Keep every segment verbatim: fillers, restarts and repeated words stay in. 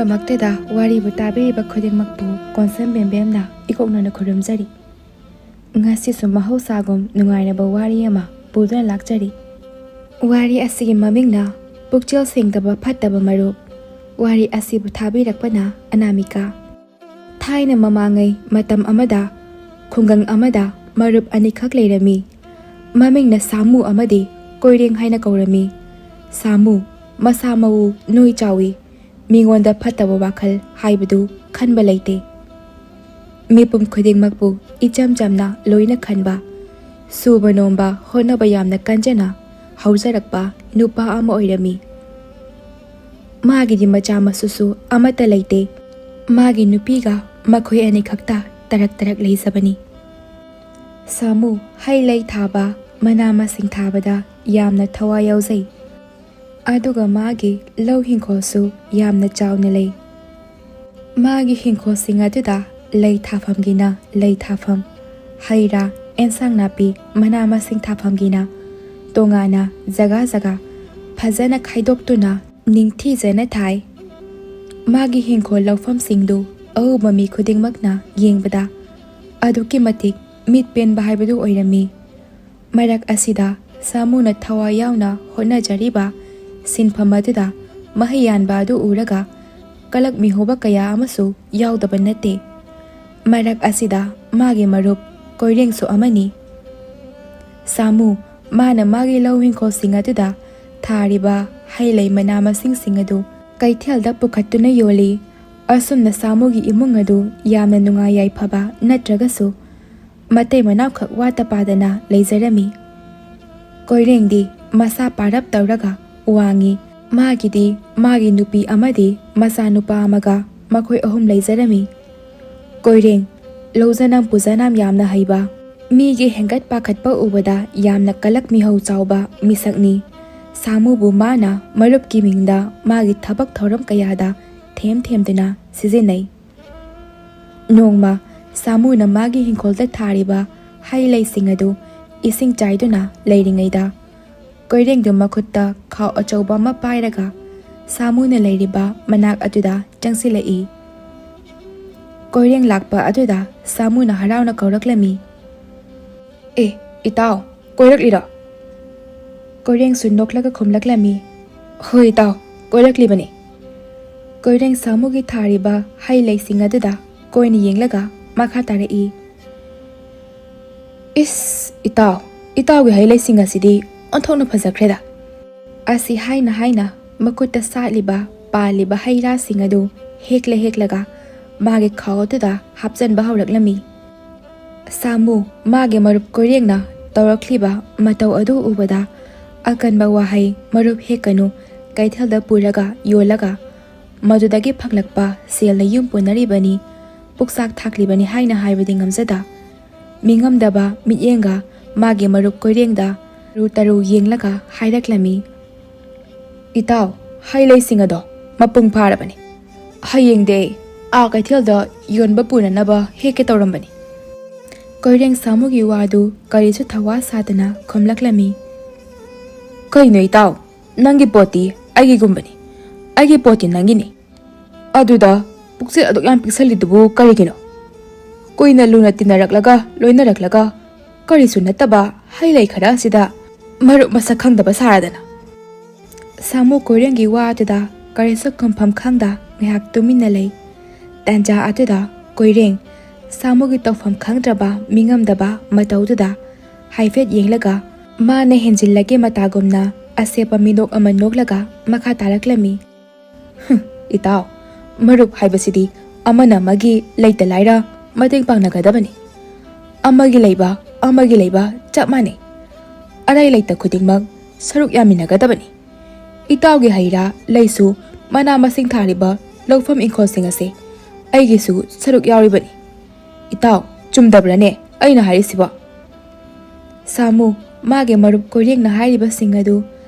ꯗꯃꯛꯇꯗ ꯋꯥꯔꯤꯕꯨ ꯇꯥꯕꯤꯔꯤꯕ ꯈꯨꯗꯤꯡꯃꯛꯄꯨ ꯀꯣꯟꯁꯝ ꯕꯦꯝꯕꯦꯝꯅ ꯏꯀꯣꯛꯅꯅ ꯈꯨꯔꯨꯝꯖꯔꯤ꯫ ꯉꯁꯤꯁꯨ ꯃꯍꯧꯁꯥꯒꯨꯝ ꯅꯨꯡꯉꯥꯏꯔꯕ ꯋꯥꯔꯤ ꯑꯃ ꯄꯨꯗꯨꯅ ꯂꯥꯛꯆꯔꯤ꯫ ꯋꯥꯔꯤ ꯑꯁꯤꯒꯤ ꯃꯃꯤꯡꯅ ꯄꯨꯛꯆꯦꯜ ꯁꯦꯡꯗꯕ ꯐꯠꯇꯕ ꯃꯔꯨꯞ꯫ ꯋꯥꯔꯤ ꯑꯁꯤꯕꯨ ꯊꯥꯕꯤꯔꯛꯄꯅ ꯑꯅꯥꯃꯤꯀꯥ꯫ ꯊꯥꯏꯅ ꯃꯃꯥꯡꯉꯩ ꯃꯇꯝ ꯑꯃꯗ ꯈꯨꯡꯒꯪ ꯑꯃꯗ ꯃꯔꯨꯞ ꯑꯅꯤꯈꯛ ꯂꯩꯔꯝꯃꯤ꯫ ꯃꯃꯤꯡꯅ ꯁꯥꯃꯨ ꯑꯃꯗꯤ ꯀꯣꯏꯔꯦꯡ ꯍꯥꯏꯅ ꯀꯧꯔꯝꯃꯤ꯫ ꯁꯥꯃꯨ ꯃꯁꯥ ꯃꯎ ꯅꯣꯏ ꯆꯥꯎꯏ꯫ ꯃꯤꯉꯣꯟꯗ ꯐꯠꯇꯕ ꯋꯥꯈꯜ ꯍꯥꯏꯕꯗꯨ ꯈꯟꯕ ꯂꯩꯇꯦ꯫ ꯃꯤꯄꯨꯝ ꯈꯨꯗꯤꯡꯃꯛꯄꯨ ꯏꯆꯝ ꯆꯝꯅ ꯂꯣꯏꯅ ꯈꯟꯕ, ꯁꯨꯕ ꯅꯣꯝꯕ ꯍꯣꯠꯅꯕ ꯌꯥꯝꯅ ꯀꯟꯖꯅ ꯍꯧꯖꯔꯛꯄ ꯅꯨꯄꯥ ꯑꯃ ꯑꯣꯏꯔꯝꯃꯤ꯫ ꯃꯥꯒꯤꯗꯤ ꯃꯆꯥ ꯃꯁꯨꯁꯨ ꯑꯃꯠꯇ ꯂꯩꯇꯦ꯫ ꯃꯥꯒꯤ ꯅꯨꯄꯤꯒ ꯃꯈꯣꯏ ꯑꯅꯤꯈꯛꯇ ꯇꯔꯛ ꯇꯔꯛ ꯂꯩꯖꯕꯅꯤ꯫ ꯁꯥꯃꯨ ꯍꯩ ꯂꯩ ꯊꯥꯕ, ꯃꯅꯥ ꯃꯁꯤꯡ ꯊꯥꯕꯗ ꯌꯥꯝꯅ ꯊꯋꯥꯏ ꯌꯥꯎꯖꯩ꯫ ꯑꯗꯨꯒ ꯃꯥꯒꯤ ꯂꯧ ꯍꯤꯡꯈꯣꯜꯁꯨ ꯌꯥꯝꯅ ꯆꯥꯎꯅ ꯂꯩ꯫ ꯃꯥꯒꯤ ꯍꯤꯡꯈꯣꯜꯁꯤꯡ ꯑꯗꯨꯗ ꯂꯩ ꯊꯥꯐꯝꯒꯤꯅ ꯂꯩ ꯊꯥꯐꯝ, ꯍꯩ ꯔꯥ, ꯑꯦꯟꯁꯥꯡ ꯅꯥꯄꯤ, ꯃꯅꯥ ꯃꯁꯤꯡ ꯊꯥꯐꯝꯒꯤꯅ ꯇꯣꯉꯥꯟꯅ ꯖꯒꯥ ꯖꯒꯥ ꯐꯖꯅ ꯈꯥꯏꯗꯣꯛꯇꯨꯅ ꯅꯤꯡꯊꯤꯖꯅ ꯊꯥꯏ꯫ ꯃꯥꯒꯤ ꯍꯤꯡꯈꯣꯜ ꯂꯧꯐꯝꯁꯤꯡꯗꯨ ꯑꯎꯕ ꯃꯤ ꯈꯨꯗꯤꯡꯃꯛꯅ ꯌꯦꯡꯕꯗ ꯑꯗꯨꯛꯀꯤ ꯃꯇꯤꯛ ꯃꯤꯠ ꯄꯦꯟꯕ ꯍꯥꯏꯕꯗꯨ ꯑꯣꯏꯔꯝꯃꯤ꯫ ꯃꯔꯛ ꯑꯁꯤꯗ ꯁꯥꯃꯨꯅ ꯊꯋꯥꯏ ꯌꯥꯎꯅ ꯍꯣꯠꯅꯖꯔꯤꯕ ꯁꯤꯟꯐꯝ ꯑꯗꯨꯗ ꯃꯍꯩ ꯌꯥꯟꯕ ꯑꯗꯨ ꯎꯔꯒ ꯀꯂꯛ ꯃꯤꯍꯧꯕ ꯀꯌꯥ ꯑꯃꯁꯨ ꯌꯥꯎꯗꯕ ꯅꯠꯇꯦ꯫ ꯃꯔꯛ ꯑꯁꯤꯗ ꯃꯥꯒꯤ ꯃꯔꯨꯞ ꯀꯣꯏꯔꯦꯡꯁꯨ ꯑꯃꯅꯤ꯫ ꯁꯥꯃꯨ ꯃꯥꯅ ꯃꯥꯒꯤ ꯂꯧ ꯍꯤꯡꯈꯣꯜꯁꯤꯡ ꯑꯗꯨꯗ ꯊꯥꯔꯤꯕ ꯍꯩ ꯂꯩ ꯃꯅꯥ ꯃꯁꯤꯡꯁꯤꯡ ꯑꯗꯨ ꯀꯩꯊꯦꯜꯗ ꯄꯨꯈꯠꯇꯨꯅ ꯌꯣꯜꯂꯤ꯫ ꯑꯁꯨꯝꯅ ꯁꯥꯃꯨꯒꯤ ꯏꯃꯨꯡ ꯑꯗꯨ ꯌꯥꯝꯅ ꯅꯨꯡꯉꯥꯏ ꯌꯥꯏꯐꯕ ꯅꯠꯇ꯭ꯔꯒꯁꯨ ꯃꯇꯩ ꯃꯅꯥꯎꯈꯛ ꯋꯥꯠꯇ ꯄꯥꯗꯅ ꯂꯩꯖꯔꯝꯃꯤ꯫ ꯀꯣꯏꯔꯦꯡꯗꯤ ꯃꯁꯥ ꯄꯥꯔꯞ ꯇꯧꯔꯒ ꯋꯥꯡꯉꯤ꯫ ꯃꯥꯒꯤꯗꯤ ꯃꯥꯒꯤ ꯅꯨꯄꯤ ꯑꯃꯗꯤ ꯃꯆꯥꯅꯨꯄꯥ ꯑꯃꯒ ꯃꯈꯣꯏ ꯑꯍꯨꯝ ꯂꯩꯖꯔꯝꯃꯤ꯫ ꯀꯣꯏꯔꯦꯡ ꯂꯧꯖꯅꯝ ꯄꯨꯖꯅꯝ ꯌꯥꯝꯅ ꯍꯩꯕ, ꯃꯤꯒꯤ ꯍꯦꯟꯒꯠ ꯄꯥꯈꯠꯄ ꯎꯕꯗ ꯌꯥꯝꯅ ꯀꯂꯛ ꯃꯤꯍꯧ ꯆꯥꯎꯕ ꯃꯤꯁꯛꯅꯤ꯫ ꯁꯥꯃꯨꯕꯨ ꯃꯥꯅ ꯃꯔꯨꯞꯀꯤ ꯃꯤꯡꯗ ꯃꯥꯒꯤ ꯊꯕꯛ ꯊꯧꯔꯝ ꯀꯌꯥꯗ ꯊꯦꯝ ꯊꯦꯝꯗꯨꯅ ꯁꯤꯖꯤꯟꯅꯩ꯫ ꯅꯣꯡꯃ ꯁꯥꯃꯨꯅ ꯃꯥꯒꯤ ꯍꯤꯡꯈꯣꯜꯗ ꯊꯥꯔꯤꯕ ꯍꯩ ꯂꯩꯁꯤꯡ ꯑꯗꯨ ꯏꯁꯤꯡ ꯆꯥꯏꯗꯨꯅ ꯂꯩꯔꯤꯉꯩꯗ ꯀꯣꯏꯔꯦꯡꯗꯨ ꯃꯈꯨꯠꯇ ꯈꯥꯎ ꯑꯆꯧꯕ ꯑꯃ ꯄꯥꯏꯔꯒ ꯁꯥꯃꯨꯅ ꯂꯩꯔꯤꯕ ꯃꯅꯥꯛ ꯑꯗꯨꯗ ꯆꯪꯁꯤꯜꯂꯛꯏ꯫ ꯀꯣꯏꯔꯦꯡ ꯂꯥꯛꯄ ꯑꯗꯨꯗ ꯁꯥꯃꯨꯅ ꯍꯔꯥꯎꯅ ꯀꯧꯔꯛꯂꯝꯃꯤ꯫ "ꯑꯦ, ꯏꯇꯥꯎ, ꯀꯣꯏꯔꯛꯂꯤꯔꯣ?" ꯀꯣꯏꯔꯦꯡꯁꯨ ꯅꯣꯛꯂꯒ ꯈꯨꯝꯂꯛꯂꯝꯃꯤ꯫ "ꯍꯣꯏ ꯏꯇꯥꯎ, ꯀꯣꯏꯔꯛꯂꯤꯕꯅꯤ꯫" ꯀꯣꯏꯔꯦꯡ ꯁꯥꯃꯨꯒꯤ ꯊꯥꯔꯤꯕ ꯍꯩ ꯂꯩꯁꯤꯡ ꯑꯗꯨꯗ ꯀꯣꯏꯅ ꯌꯦꯡꯂꯒ ꯃꯈꯥ ꯇꯥꯔꯛꯏ꯫ "ꯏꯁ, ꯏꯇꯥꯎ, ꯏꯇꯥꯎꯒꯤ ꯍꯩ ꯂꯩꯁꯤꯡ ꯑꯁꯤꯗꯤ ꯑꯣꯟꯊꯣꯛꯅ ꯐꯖꯈ꯭ꯔꯦꯗ!" ꯑꯁꯤ ꯍꯥꯏꯅ ꯍꯥꯏꯅ ꯃꯈꯨꯠꯇ ꯁꯥꯠꯂꯤꯕ, ꯄꯥꯜꯂꯤꯕ ꯍꯩ ꯔꯥꯁꯤꯡ ꯑꯗꯨ ꯍꯦꯛꯂ ꯍꯦꯛꯂꯒ ꯃꯥꯒꯤ ꯈꯥꯎ ꯑꯗꯨꯗ ꯍꯥꯞꯆꯟꯕ ꯍꯧꯔꯛꯂꯝꯃꯤ꯫ ꯁꯥꯃꯨ ꯃꯥꯒꯤ ꯃꯔꯨꯞ ꯀꯣꯏꯔꯦꯡꯅ ꯇꯧꯔꯛꯂꯤꯕ ꯃꯇꯧ ꯑꯗꯨ ꯎꯕꯗ, ꯑꯀꯟꯕ ꯋꯥꯍꯩ "ꯃꯔꯨꯞ ꯍꯦꯛꯀꯅꯨ, ꯀꯩꯊꯦꯜꯗ ꯄꯨꯔꯒ ꯌꯣꯜꯂꯒ ꯃꯗꯨꯗꯒꯤ ꯐꯪꯂꯛꯄ ꯁꯦꯜꯅ ꯌꯨꯝ ꯄꯨꯅꯔꯤꯕꯅꯤ, ꯄꯨꯛꯆꯥꯛ ꯊꯥꯛꯂꯤꯕꯅꯤ" ꯍꯥꯏꯅ ꯍꯥꯏꯕꯗꯤ ꯉꯝꯖꯗ, ꯃꯤꯉꯝꯗꯕ ꯃꯤꯠꯌꯦꯡꯒ ꯃꯥꯒꯤ ꯃꯔꯨꯞ ꯀꯣꯏꯔꯦꯡꯗ ꯇꯔꯨ ꯇꯔꯨ ꯌꯦꯡꯂꯒ ꯍꯥꯏꯔꯛꯂꯝꯃꯤ꯫ "ꯏꯇꯥꯎ, ꯍꯩ ꯂꯩꯁꯤꯡ ꯑꯗꯣ ꯃꯄꯨꯡ ꯐꯥꯔꯕꯅꯤ꯫ ꯍꯌꯦꯡꯗꯤ ꯑꯩ ꯑꯥ ꯀꯩꯊꯦꯜꯗ ꯌꯣꯟꯕ ꯄꯨꯅꯅꯕ ꯍꯦꯛꯀꯦ ꯇꯧꯔꯝꯕꯅꯤ꯫" ꯀꯣꯏꯔꯦꯡ ꯁꯥꯃꯨꯒꯤ ꯋꯥꯗꯨ ꯀꯔꯤꯁꯨ ꯊꯋꯥ ꯁꯥꯗꯅ ꯈꯨꯝꯂꯛꯂꯝꯃꯤ꯫ "ꯀꯩꯅꯣ ꯏꯇꯥꯎ, ꯅꯪꯒꯤ ꯄꯣꯠꯇꯤ ꯑꯩꯒꯤꯒꯨꯝꯕꯅꯤ, ꯑꯩꯒꯤ ꯄꯣꯠꯇꯤ ꯅꯪꯒꯤꯅꯤ꯫ ꯑꯗꯨꯗ ꯄꯨꯛꯆꯦꯜ ꯑꯗꯨꯛ ꯌꯥꯝ ꯄꯤꯛꯁꯜꯂꯤꯗꯨꯕꯨ ꯀꯔꯤꯒꯤꯅꯣ? ꯀꯨꯏꯅ ꯂꯨꯅ ꯇꯤꯟꯅꯔꯛꯂꯒ, ꯂꯣꯏꯅꯔꯛꯂꯒ, ꯀꯔꯤꯁꯨ ꯅꯠꯇꯕ ꯍꯩ ꯂꯩ ꯈꯔ ꯑꯁꯤꯗ ꯃꯔꯨꯞ ꯃꯁꯛ ꯈꯪꯗꯕ ꯁꯥꯔꯗꯅ?" ꯁꯥꯃꯨ ꯀꯣꯏꯔꯦꯡꯒꯤ ꯋꯥ ꯑꯗꯨꯗ ꯀꯔꯤꯁꯨ ꯈꯨꯝꯐꯝ ꯈꯪꯗ ꯉꯥꯏꯍꯥꯛ ꯇꯨꯃꯤꯟꯅ ꯂꯩ꯫ ꯇꯥꯟꯖꯥ ꯑꯗꯨꯗ ꯀꯣꯏꯔꯦꯡ ꯁꯥꯃꯨꯒꯤ ꯇꯧꯐꯝ ꯈꯪꯗ꯭ꯔꯕ, ꯃꯤꯉꯝꯗꯕ ꯃꯇꯧꯗꯨꯗ ꯍꯥꯏꯐꯦꯠ ꯌꯦꯡꯂꯒ, ꯃꯥꯅ ꯍꯦꯟꯖꯤꯜꯂꯒꯦ ꯃꯇꯥꯒꯨꯝꯅ ꯑꯁꯦꯞꯄ ꯃꯤꯅꯣꯛ ꯑꯃ ꯅꯣꯛꯂꯒ ꯃꯈꯥ ꯇꯥꯔꯛꯂꯝꯃꯤ꯫ "ꯍꯨꯝ, ꯏꯇꯥꯎ, ꯃꯔꯨꯞ ꯍꯥꯏꯕꯁꯤꯗꯤ ꯑꯃꯅ ꯑꯃꯒꯤ ꯂꯩꯇ ꯂꯥꯏꯔ ꯃꯇꯦꯡ ꯄꯥꯡꯅꯒꯗꯕꯅꯤ꯫ ꯑꯃꯒꯤ ꯂꯩꯕ, ꯑꯃꯒꯤ ꯂꯩꯕ ꯆꯞ ꯃꯥꯟꯅꯩ꯫ ꯑꯔꯩ ꯂꯩꯇ ꯈꯨꯗꯤꯡꯃꯛ ꯁꯔꯨꯛ ꯌꯥꯃꯤꯟꯅꯒꯗꯕꯅꯤ꯫ ꯏꯇꯥꯎꯒꯤ ꯍꯩ ꯔꯥ ꯂꯩꯁꯨ, ꯃꯅꯥ ꯃꯁꯤꯡ ꯊꯥꯔꯤꯕ ꯂꯧꯐꯝ ꯏꯪꯈꯣꯜꯁꯤꯡ ꯑꯁꯦ ꯑꯩꯒꯤꯁꯨ ꯁꯔꯨꯛ ꯌꯥꯎꯔꯤꯕꯅꯤ꯫ ꯏꯇꯥꯎ, ꯆꯨꯝꯗꯕ꯭ꯔꯅꯦ ꯑꯩꯅ ꯍꯥꯏꯔꯤꯁꯤꯕꯣ?" ꯁꯥꯃꯨ ꯃꯥꯒꯤ ꯃꯔꯨꯞ ꯀꯣꯏꯔꯦꯡꯅ ꯍꯥꯏꯔꯤꯕꯁꯤꯡ ꯑꯗꯨ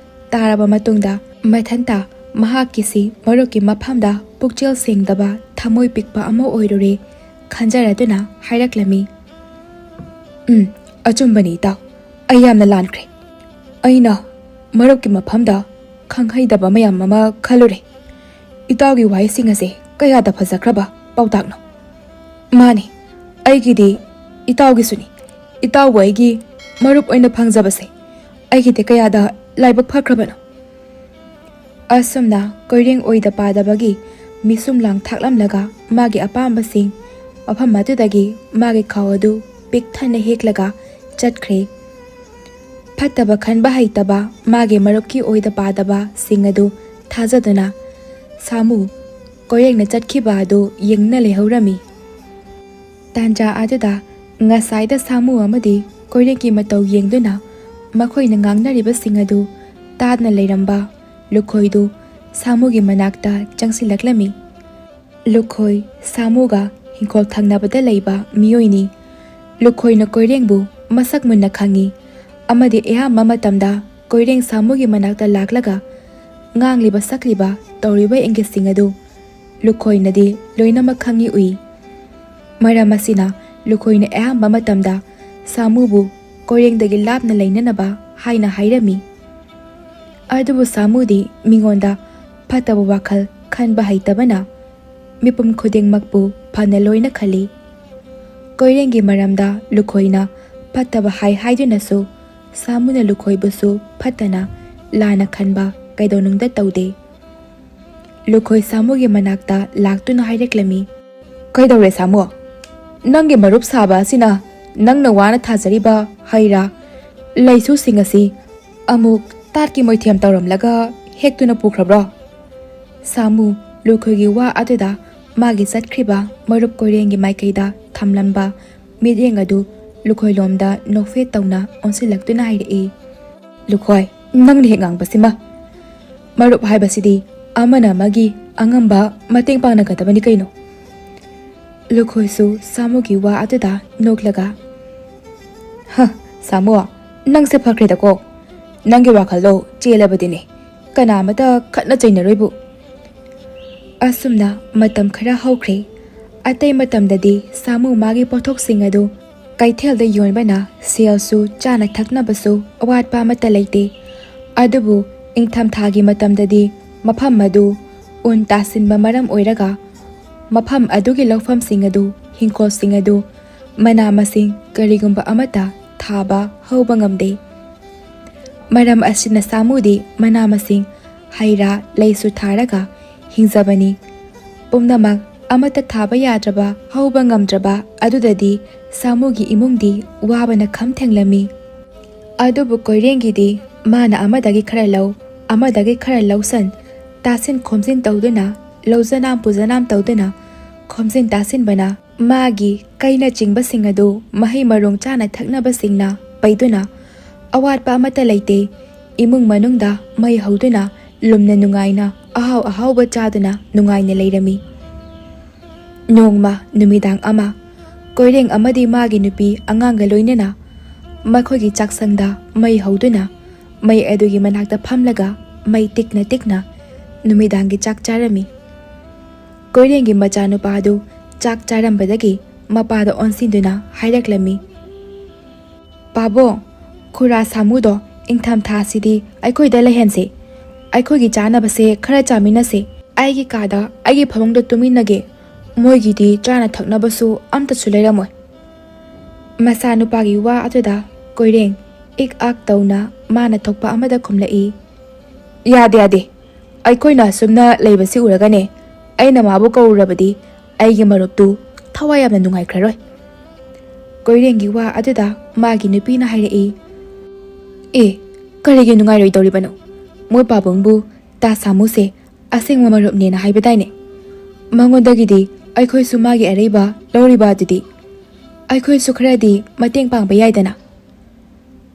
ꯇꯥꯔꯕ ꯃꯇꯨꯡꯗ, ꯃꯊꯟꯇ ꯃꯍꯥꯛꯀꯤꯁꯤ ꯃꯔꯨꯞꯀꯤ ꯃꯐꯝꯗ ꯄꯨꯛꯆꯦꯜ ꯁꯦꯡꯗꯕ, ꯊꯃꯣꯏ ꯄꯤꯛꯄ ꯑꯃ ꯑꯣꯏꯔꯨꯔꯦ ꯈꯟꯖꯔꯗꯨꯅ ꯍꯥꯏꯔꯛꯂꯝꯃꯤ꯫ "ꯎꯝ, ꯑꯆꯨꯝꯕꯅꯤ ꯏꯇꯥꯎ, ꯑꯩ ꯌꯥꯝꯅ ꯂꯥꯟꯈ꯭ꯔꯦ꯫ ꯑꯩꯅ ꯃꯔꯨꯞꯀꯤ ꯃꯐꯝꯗ ꯈꯪꯍꯩꯗꯕ ꯃꯌꯥꯝ ꯑꯃ ꯈꯜꯂꯨꯔꯦ꯫ ꯏꯇꯥꯎꯒꯤ ꯋꯥꯍꯩꯁꯤꯡ ꯑꯁꯦ ꯀꯌꯥꯗ ꯐꯖꯈ꯭ꯔꯕ ꯄꯥꯎꯇꯥꯛꯅꯣ꯫ ꯃꯥꯅꯤ, ꯑꯩꯒꯤꯗꯤ ꯏꯇꯥꯎꯒꯤꯁꯨꯅꯤ꯫ ꯏꯇꯥꯎꯕꯨ ꯑꯩꯒꯤ ꯃꯔꯨꯞ ꯑꯣꯏꯅ ꯐꯪꯖꯕꯁꯦ ꯑꯩꯒꯤꯗꯤ ꯀꯌꯥꯗ ꯂꯥꯏꯕꯛ ꯐꯈ꯭ꯔꯕꯅꯣ꯫ ꯑꯁꯨꯝꯅ ꯀꯣꯏꯔꯦꯡ ꯑꯣꯏꯗ ꯄꯥꯗꯕꯒꯤ ꯃꯤꯁꯨꯝ ꯂꯥꯡ ꯊꯥꯛꯂꯝꯂꯒ ꯃꯥꯒꯤ ꯑꯄꯥꯝꯕꯁꯤꯡ ꯃꯐꯝ ꯑꯗꯨꯗꯒꯤ ꯃꯥꯒꯤ ꯈꯥꯎ ꯑꯗꯨ ꯄꯤꯛ ꯊꯟꯅ ꯍꯦꯛꯂꯒ ꯆꯠꯈ꯭ꯔꯦ꯫ ꯐꯠꯇꯕ ꯈꯟꯕ ꯍꯩꯇꯕ ꯃꯥꯒꯤ ꯃꯔꯨꯞꯀꯤ ꯑꯣꯏꯗ ꯄꯥꯗꯕꯁꯤꯡ ꯑꯗꯨ ꯊꯥꯖꯗꯨꯅ ꯁꯥꯃꯨ ꯀꯣꯏꯔꯦꯡꯅ ꯆꯠꯈꯤꯕ ꯑꯗꯨ ꯌꯦꯡꯅ ꯂꯩꯍꯧꯔꯝꯃꯤ꯫ ꯇꯥꯟꯖꯥ ꯑꯗꯨꯗ ꯉꯁꯥꯏꯗ ꯁꯥꯃꯨ ꯑꯃꯗꯤ ꯀꯣꯏꯔꯦꯡꯒꯤ ꯃꯇꯧ ꯌꯦꯡꯗꯨꯅ ꯃꯈꯣꯏꯅ ꯉꯥꯡꯅꯔꯤꯕꯁꯤꯡ ꯑꯗꯨ ꯇꯥꯗꯅ ꯂꯩꯔꯝꯕ ꯂꯨꯈꯣꯏꯗꯨ ꯁꯥꯃꯨꯒꯤ ꯃꯅꯥꯛꯇ ꯆꯪꯁꯤꯜꯂꯛꯂꯝꯃꯤ꯫ ꯂꯨꯈꯣꯏ ꯁꯥꯃꯨꯒ ꯍꯤꯡꯈꯣꯜ ꯊꯪꯅꯕꯗ ꯂꯩꯕ ꯃꯤꯑꯣꯏꯅꯤ꯫ ꯂꯨꯈꯣꯏꯅ ꯀꯣꯏꯔꯦꯡꯕꯨ ꯃꯁꯛ ꯃꯨꯟꯅ ꯈꯪꯏ ꯑꯃꯗꯤ ꯑꯌꯥꯝꯕ ꯃꯇꯝꯗ ꯀꯣꯏꯔꯦꯡ ꯁꯥꯃꯨꯒꯤ ꯃꯅꯥꯛꯇ ꯂꯥꯛꯂꯒ ꯉꯥꯡꯂꯤꯕ ꯁꯛꯂꯤꯕ ꯇꯧꯔꯤꯕ ꯏꯪꯒꯤꯠꯁꯤꯡ ꯑꯗꯨ ꯂꯨꯈꯣꯏꯅꯗꯤ ꯂꯣꯏꯅꯃꯛ ꯈꯪꯏ ꯎꯏ꯫ ꯃꯔꯝ ꯑꯁꯤꯅ ꯂꯨꯈꯣꯏꯅ ꯑꯌꯥꯝꯕ ꯃꯇꯝꯗ ꯁꯥꯃꯨꯕꯨ ꯀꯣꯏꯔꯦꯡꯗꯒꯤ ꯂꯥꯞꯅ ꯂꯩꯅꯅꯕ ꯍꯥꯏꯅ ꯍꯥꯏꯔꯝꯃꯤ꯫ ꯑꯗꯨꯕꯨ ꯁꯥꯃꯨꯗꯤ ꯃꯤꯉꯣꯟꯗ ꯐꯠꯇꯕ ꯋꯥꯈꯜ ꯈꯟꯕ ꯍꯩꯇꯕꯅ ꯃꯤꯄꯨꯝ ꯈꯨꯗꯤꯡꯃꯛꯄꯨ ꯐꯅ ꯂꯣꯏꯅ ꯈꯜꯂꯤ꯫ ꯀꯣꯏꯔꯦꯡꯒꯤ ꯃꯔꯝꯗ ꯂꯨꯈꯣꯏꯅ ꯐꯠꯇꯕ ꯍꯥꯏ ꯍꯥꯏꯗꯨꯅꯁꯨ ꯁꯥꯃꯨꯅ ꯂꯨꯈꯣꯏꯕꯨꯁꯨ ꯐꯠꯇꯅ ꯂꯥꯟꯅ ꯈꯟꯕ ꯀꯩꯗꯧꯅꯨꯡꯗ ꯇꯧꯗꯦ꯫ ꯂꯨꯈꯣꯏ ꯁꯥꯃꯨꯒꯤ ꯃꯅꯥꯛꯇ ꯂꯥꯛꯇꯨꯅ ꯍꯥꯏꯔꯛꯂꯝꯃꯤ꯫ ꯀꯩꯗꯧꯔꯦ ꯁꯥꯃꯨ? ꯅꯪꯒꯤ ꯃꯔꯨꯞ ꯁꯥꯕ ꯑꯁꯤꯅ ꯅꯪꯅ ꯋꯥꯅ ꯊꯥꯖꯔꯤꯕ ꯍꯩ ꯔꯥ, ꯂꯩꯁꯨꯁꯤꯡ ꯑꯁꯤ ꯑꯃꯨꯛ ꯇꯥꯠꯀꯤ ꯃꯣꯏꯊꯦꯝ ꯇꯧꯔꯝꯂꯒ ꯍꯦꯛꯇꯨꯅ ꯄꯨꯈ꯭ꯔꯕ꯭ꯔꯣ? ꯁꯥꯃꯨ ꯂꯨꯈꯣꯏꯒꯤ ꯋꯥ ꯑꯗꯨꯗ ꯃꯥꯒꯤ ꯆꯠꯈ꯭ꯔꯤꯕ ꯃꯔꯨꯞ ꯀꯣꯏꯔꯦꯡꯒꯤ ꯃꯥꯏꯀꯩꯗ ꯊꯝꯂꯝꯕ ꯃꯤꯠꯌꯦꯡ ꯑꯗꯨ ꯂꯨꯈꯣꯏꯂꯣꯝꯗ ꯅꯣꯛꯐꯦꯠ ꯇꯧꯅ ꯑꯣꯟꯁꯤꯜꯂꯛꯇꯨꯅ ꯍꯥꯏꯔꯛꯏ꯫ ꯂꯨꯈꯣꯏ, ꯅꯪꯅ ꯍꯦꯛ ꯉꯥꯡꯕꯁꯤꯃ꯫ ꯃꯔꯨꯞ ꯍꯥꯏꯕꯁꯤꯗꯤ ꯑꯃꯅ ꯑꯃꯒꯤ ꯑꯉꯝꯕ ꯃꯇꯦꯡ ꯄꯥꯡꯅꯒꯗꯕꯅꯤ ꯀꯩꯅꯣ꯫ ꯂꯨꯈꯣꯏꯁꯨ ꯁꯥꯃꯨꯒꯤ ꯋꯥ ꯑꯗꯨꯗ ꯅꯣꯛꯂꯒ, "ꯍ, ꯁꯥꯃꯨ, ꯅꯪꯁꯦ ꯐꯈ꯭ꯔꯦꯗꯀꯣ꯫ ꯅꯪꯒꯤ ꯋꯥꯈꯜꯗꯣ ꯆꯦꯜꯂꯕꯗꯤꯅꯦ, ꯀꯅꯥ ꯑꯃꯇ ꯈꯠꯅ ꯆꯩꯅꯔꯣꯏꯕꯨ꯫" ꯑꯁꯨꯝꯅ ꯃꯇꯝ ꯈꯔ ꯍꯧꯈ꯭ꯔꯦ꯫ ꯑꯇꯩ ꯃꯇꯝꯗꯗꯤ ꯁꯥꯃꯨ ꯃꯥꯒꯤ ꯄꯣꯠꯊꯣꯛꯁꯤꯡ ꯑꯗꯨ ꯀꯩꯊꯦꯜꯗ ꯌꯣꯟꯕꯅ ꯁꯦꯜꯁꯨ ꯆꯥꯅ ꯊꯛꯅꯕꯁꯨ ꯑꯋꯥꯠꯄ ꯑꯃꯠꯇ ꯂꯩꯇꯦ꯫ ꯑꯗꯨꯕꯨ ꯏꯪꯊꯝꯊꯥꯒꯤ ꯃꯇꯝꯗꯗꯤ ꯃꯐꯝ ꯑꯗꯨ ꯎꯟ ꯇꯥꯁꯤꯟꯕ ꯃꯔꯝ ꯑꯣꯏꯔꯒ ꯃꯐꯝ ꯑꯗꯨꯒꯤ ꯂꯧꯐꯝꯁꯤꯡ ꯑꯗꯨ, ꯍꯤꯡꯈꯣꯜꯁꯤꯡ ꯑꯗꯨ ꯃꯅꯥ ꯃꯁꯤꯡ ꯀꯔꯤꯒꯨꯝꯕ ꯑꯃꯠꯇ ꯊꯥꯕ ꯍꯧꯕ ꯉꯝꯗꯦ꯫ ꯃꯔꯝ ꯑꯁꯤꯅ ꯁꯥꯃꯨꯗꯤ ꯃꯅꯥ ꯃꯁꯤꯡ, ꯍꯩ ꯔꯥ, ꯂꯩꯁꯨ ꯊꯥꯔꯒ ꯍꯤꯡꯖꯕꯅꯤ꯫ ꯄꯨꯝꯅꯃꯛ ꯑꯃꯠꯇ ꯊꯥꯕ ꯌꯥꯗ꯭ꯔꯕ, ꯍꯧꯕ ꯉꯝꯗ꯭ꯔꯕ ꯑꯗꯨꯗꯗꯤ ꯁꯥꯃꯨꯒꯤ ꯏꯃꯨꯡꯗꯤ ꯋꯥꯕꯅ ꯈꯝ ꯊꯦꯡꯂꯝꯃꯤ꯫ ꯑꯗꯨꯕꯨ ꯀꯣꯏꯔꯦꯡꯒꯤꯗꯤ ꯃꯥꯅ ꯑꯃꯗꯒꯤ ꯈꯔ ꯂꯧ, ꯑꯃꯗꯒꯤ ꯈꯔ ꯂꯧꯁꯟ, ꯇꯥꯁꯤꯟ ꯈꯣꯝꯖꯤꯟ ꯇꯧꯗꯨꯅ, ꯂꯧꯖꯅꯥꯝ ꯄꯨꯖꯅꯥꯝ ꯇꯧꯗꯨꯅ ꯈꯣꯝꯖꯤꯟ ꯇꯥꯁꯤꯟꯕꯅ ꯃꯥꯒꯤ ꯀꯩꯅꯆꯤꯡꯕꯁꯤꯡ ꯑꯗꯨ ꯃꯍꯩ ꯃꯔꯣꯡ ꯆꯥꯅ ꯊꯛꯅꯕꯁꯤꯡꯅ ꯄꯩꯗꯨꯅ ꯑꯋꯥꯠꯄ ꯑꯃꯠꯇ ꯂꯩꯇꯦ꯫ ꯏꯃꯨꯡ ꯃꯅꯨꯡꯗ ꯃꯩ ꯍꯧꯗꯨꯅ ꯂꯨꯝꯅ ꯅꯨꯡꯉꯥꯏꯅ ꯑꯍꯥꯎ ꯑꯍꯥꯎꯕ ꯆꯥꯗꯨꯅ ꯅꯨꯡꯉꯥꯏꯅ ꯂꯩꯔꯝꯃꯤ꯫ ꯅꯣꯡꯃ ꯅꯨꯃꯤꯗꯥꯡ ꯑꯃ ꯀꯣꯏꯔꯦꯡ ꯑꯃꯗꯤ ꯃꯥꯒꯤ ꯅꯨꯄꯤ ꯑꯉꯥꯡꯒ ꯂꯣꯏꯅꯅ ꯃꯈꯣꯏꯒꯤ ꯆꯥꯛꯁꯪꯗ ꯃꯩ ꯍꯧꯗꯨꯅ ꯃꯩ ꯑꯗꯨꯒꯤ ꯃꯅꯥꯛꯇ ꯐꯝꯂꯒ ꯃꯩ ꯇꯤꯛꯅ ꯇꯤꯛꯅ ꯅꯨꯃꯤꯗꯥꯡꯒꯤ ꯆꯥꯛ ꯆꯥꯔꯝꯃꯤ꯫ ꯀꯣꯏꯔꯦꯡꯒꯤ ꯃꯆꯥꯅꯨꯄꯥ ꯑꯗꯨ ꯆꯥꯛ ꯆꯥꯔꯝꯕꯗꯒꯤ ꯃꯄꯥꯗ ꯑꯣꯟꯁꯤꯟꯗꯨꯅ ꯍꯥꯏꯔꯛꯂꯝꯃꯤ, "ꯄꯥꯕꯨꯡ, ꯈꯨꯔꯥ ꯁꯥꯃꯨꯗꯣ ꯏꯪꯊꯝꯊꯥꯁꯤꯗꯤ ꯑꯩꯈꯣꯏꯗ ꯂꯩꯍꯟꯁꯦ꯫ ꯑꯩꯈꯣꯏꯒꯤ ꯆꯥꯅꯕꯁꯦ ꯈꯔ ꯆꯥꯃꯤꯟꯅꯁꯦ꯫ ꯑꯩꯒꯤ ꯀꯥꯗ ꯑꯩꯒꯤ ꯐꯃꯨꯡꯗ ꯇꯨꯃꯤꯟꯅꯒꯦ꯫ ꯃꯣꯏꯒꯤꯗꯤ ꯆꯥꯅ ꯊꯛꯅꯕꯁꯨ ꯑꯝꯇꯁꯨ ꯂꯩꯔꯝꯃꯣꯏ꯫" ꯃꯆꯥꯅꯨꯄꯥꯒꯤ ꯋꯥ ꯑꯗꯨꯗ ꯀꯣꯏꯔꯦꯡ ꯏꯛ ꯑꯥꯛ ꯇꯧꯅ ꯃꯥꯅ ꯊꯣꯛꯄ ꯑꯃꯗ ꯈꯨꯝꯂꯛꯏ, "ꯌꯥꯗꯦ, ꯌꯥꯗꯦ꯫ ꯑꯩꯈꯣꯏꯅ ꯑꯁꯨꯝꯅ ꯂꯩꯕꯁꯤ ꯎꯔꯒꯅꯦ, ꯑꯩꯅ ꯃꯥꯕꯨ ꯀꯧꯔꯨꯔꯕꯗꯤ ꯑꯩꯒꯤ ꯃꯔꯨꯞꯇꯨ ꯊꯋꯥꯏ ꯌꯥꯝꯅ ꯅꯨꯡꯉꯥꯏꯈ꯭ꯔꯔꯣꯏ꯫" ꯀꯣꯏꯔꯦꯡꯒꯤ ꯋꯥ ꯑꯗꯨꯗ ꯃꯥꯒꯤ ꯅꯨꯄꯤꯅ ꯍꯥꯏꯔꯛꯏ, "ꯑꯦ, ꯀꯔꯤꯒꯤ ꯅꯨꯡꯉꯥꯏꯔꯣꯏꯗꯧꯔꯤꯕꯅꯣ? ꯃꯣꯏ ꯄꯥꯕꯨꯡꯕꯨ ꯇꯥ ꯁꯥꯃꯨꯁꯦ ꯑꯁꯦꯡꯕ ꯃꯔꯨꯞꯅꯦꯅ ꯍꯥꯏꯕꯗꯥꯏꯅꯦ? ꯃꯉꯣꯟꯗꯒꯤꯗꯤ ꯑꯩꯈꯣꯏꯁꯨ ꯃꯥꯒꯤ ꯑꯔꯩꯕ ꯂꯧꯔꯤꯕ ꯑꯗꯨꯗꯤ꯫ ꯑꯩꯈꯣꯏꯁꯨ ꯈꯔꯗꯤ ꯃꯇꯦꯡ ꯄꯥꯡꯕ ꯌꯥꯏꯗꯅ꯫"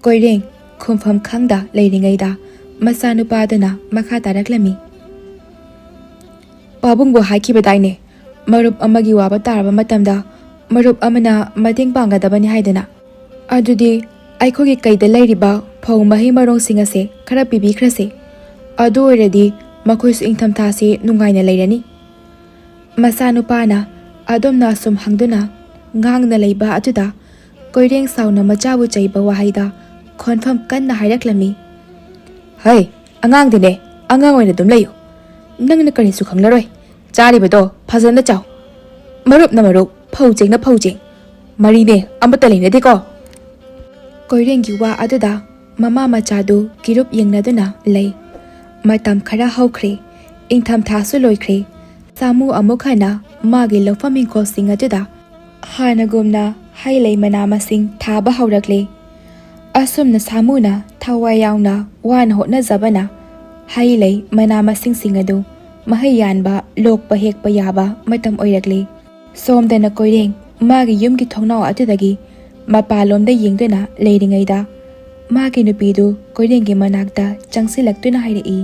ꯀꯣꯏꯔꯦꯡ ꯈꯨꯝꯐꯝ ꯈꯪꯗ ꯂꯩꯔꯤꯉꯩꯗ ꯃꯆꯥꯅꯨꯄꯥꯗꯨꯅ ꯃꯈꯥ ꯇꯥꯔꯛꯂꯝꯃꯤ, "ꯄꯥꯕꯨꯡꯕꯨ ꯍꯥꯏꯈꯤꯕꯗꯥꯏꯅꯦ, ꯃꯔꯨꯞ ꯑꯃꯒꯤ ꯋꯥꯕ ꯇꯥꯔꯕ ꯃꯇꯝꯗ ꯃꯔꯨꯞ ꯑꯃꯅ ꯃꯇꯦꯡ ꯄꯥꯡꯒꯗꯕꯅꯤ ꯍꯥꯏꯗꯅ? ꯑꯗꯨꯗꯤ ꯑꯩꯈꯣꯏꯒꯤ ꯀꯩꯗ ꯂꯩꯔꯤꯕ ꯐꯧ ꯃꯍꯩ ꯃꯔꯣꯡꯁꯤꯡ ꯑꯁꯦ ꯈꯔ ꯄꯤꯕꯤꯈ꯭ꯔꯁꯦ꯫ ꯑꯗꯨ ꯑꯣꯏꯔꯗꯤ ꯃꯈꯣꯏꯁꯨ ꯏꯪꯊꯝꯊꯥꯁꯤ ꯅꯨꯡꯉꯥꯏꯅ ꯂꯩꯔꯅꯤ꯫" ꯃꯆꯥꯅꯨꯄꯥꯅ ꯑꯗꯣꯝꯅ ꯑꯁꯨꯝ ꯍꯪꯗꯨꯅ ꯉꯥꯡꯅ ꯂꯩꯕ ꯑꯗꯨꯗ ꯀꯣꯏꯔꯦꯡ ꯁꯥꯎꯅ ꯃꯆꯥꯕꯨ ꯆꯩꯕ ꯋꯥꯍꯩꯗ ꯈꯣꯟꯐꯝ ꯀꯟꯅ ꯍꯥꯏꯔꯛꯂꯝꯃꯤ, "ꯍꯩ, "ꯑꯉꯥꯡꯗꯤꯅꯦ, ꯑꯉꯥꯡ ꯑꯣꯏꯅ ꯑꯗꯨꯝ ꯂꯩꯌꯨ꯫ ꯅꯪꯅ ꯀꯔꯤꯁꯨ ꯈꯪꯂꯔꯣꯏ꯫ ꯆꯥꯔꯤꯕꯗꯣ ꯐꯖꯅ ꯆꯥꯎ꯫ ꯃꯔꯨꯞꯅ ꯃꯔꯨꯞ, ꯐꯧ ꯆꯦꯡꯅ ꯐꯧ ꯆꯦꯡ꯫ ꯃꯔꯤꯅꯦ, ꯑꯃꯠꯇ ꯂꯩꯅꯗꯦꯀꯣ꯫" ꯀꯣꯏꯔꯦꯡꯒꯤ ꯋꯥ ꯑꯗꯨꯗ ꯃꯃꯥ ꯃꯆꯥꯗꯨ ꯀꯤꯔꯨꯞ ꯌꯦꯡꯅꯗꯨꯅ ꯂꯩ꯫ ꯃꯇꯝ ꯈꯔ ꯍꯧꯈ꯭ꯔꯦ꯫ ꯏꯪꯊꯝꯊꯥꯁꯨ ꯂꯣꯏꯈ꯭ꯔꯦ꯫ ꯁꯥꯃꯨ ꯑꯃꯨꯛ ꯍꯟꯅ ꯃꯥꯒꯤ ꯂꯧꯐꯝ ꯏꯪꯈꯣꯜꯁꯤꯡ ꯑꯗꯨꯗ ꯍꯥꯟꯅꯒꯨꯝꯅ ꯍꯩ ꯂꯩ ꯃꯅꯥ ꯃꯁꯤꯡ ꯊꯥꯕ ꯍꯧꯔꯛꯂꯦ꯫ ꯑꯁꯨꯝꯅ ꯁꯥꯃꯨꯅ ꯊꯋꯥꯏ ꯌꯥꯎꯅ ꯋꯥꯅ ꯍꯣꯠꯅꯖꯕꯅ ꯍꯩ ꯂꯩ ꯃꯅꯥ ꯃꯁꯤꯡꯁꯤꯡ ꯑꯗꯨ ꯃꯍꯩ ꯌꯥꯟꯕ, ꯂꯣꯛꯄ ꯍꯦꯛꯄ ꯌꯥꯕ ꯃꯇꯝ ꯑꯣꯏꯔꯛꯂꯦ꯫ ꯁꯣꯝꯗꯅ ꯀꯣꯏꯔꯦꯡ ꯃꯥꯒꯤ ꯌꯨꯝꯒꯤ ꯊꯣꯡꯅꯥꯎ ꯑꯗꯨꯗꯒꯤ ꯃꯄꯥꯟꯂꯣꯝꯗ ꯌꯦꯡꯗꯨꯅ ꯂꯩꯔꯤꯉꯩꯗ, ꯃꯥꯒꯤ ꯅꯨꯄꯤꯗꯨ ꯀꯣꯏꯔꯦꯡꯒꯤ ꯃꯅꯥꯛꯇ ꯆꯪꯁꯤꯜꯂꯛꯇꯨꯅ ꯍꯥꯏꯔꯛꯏ,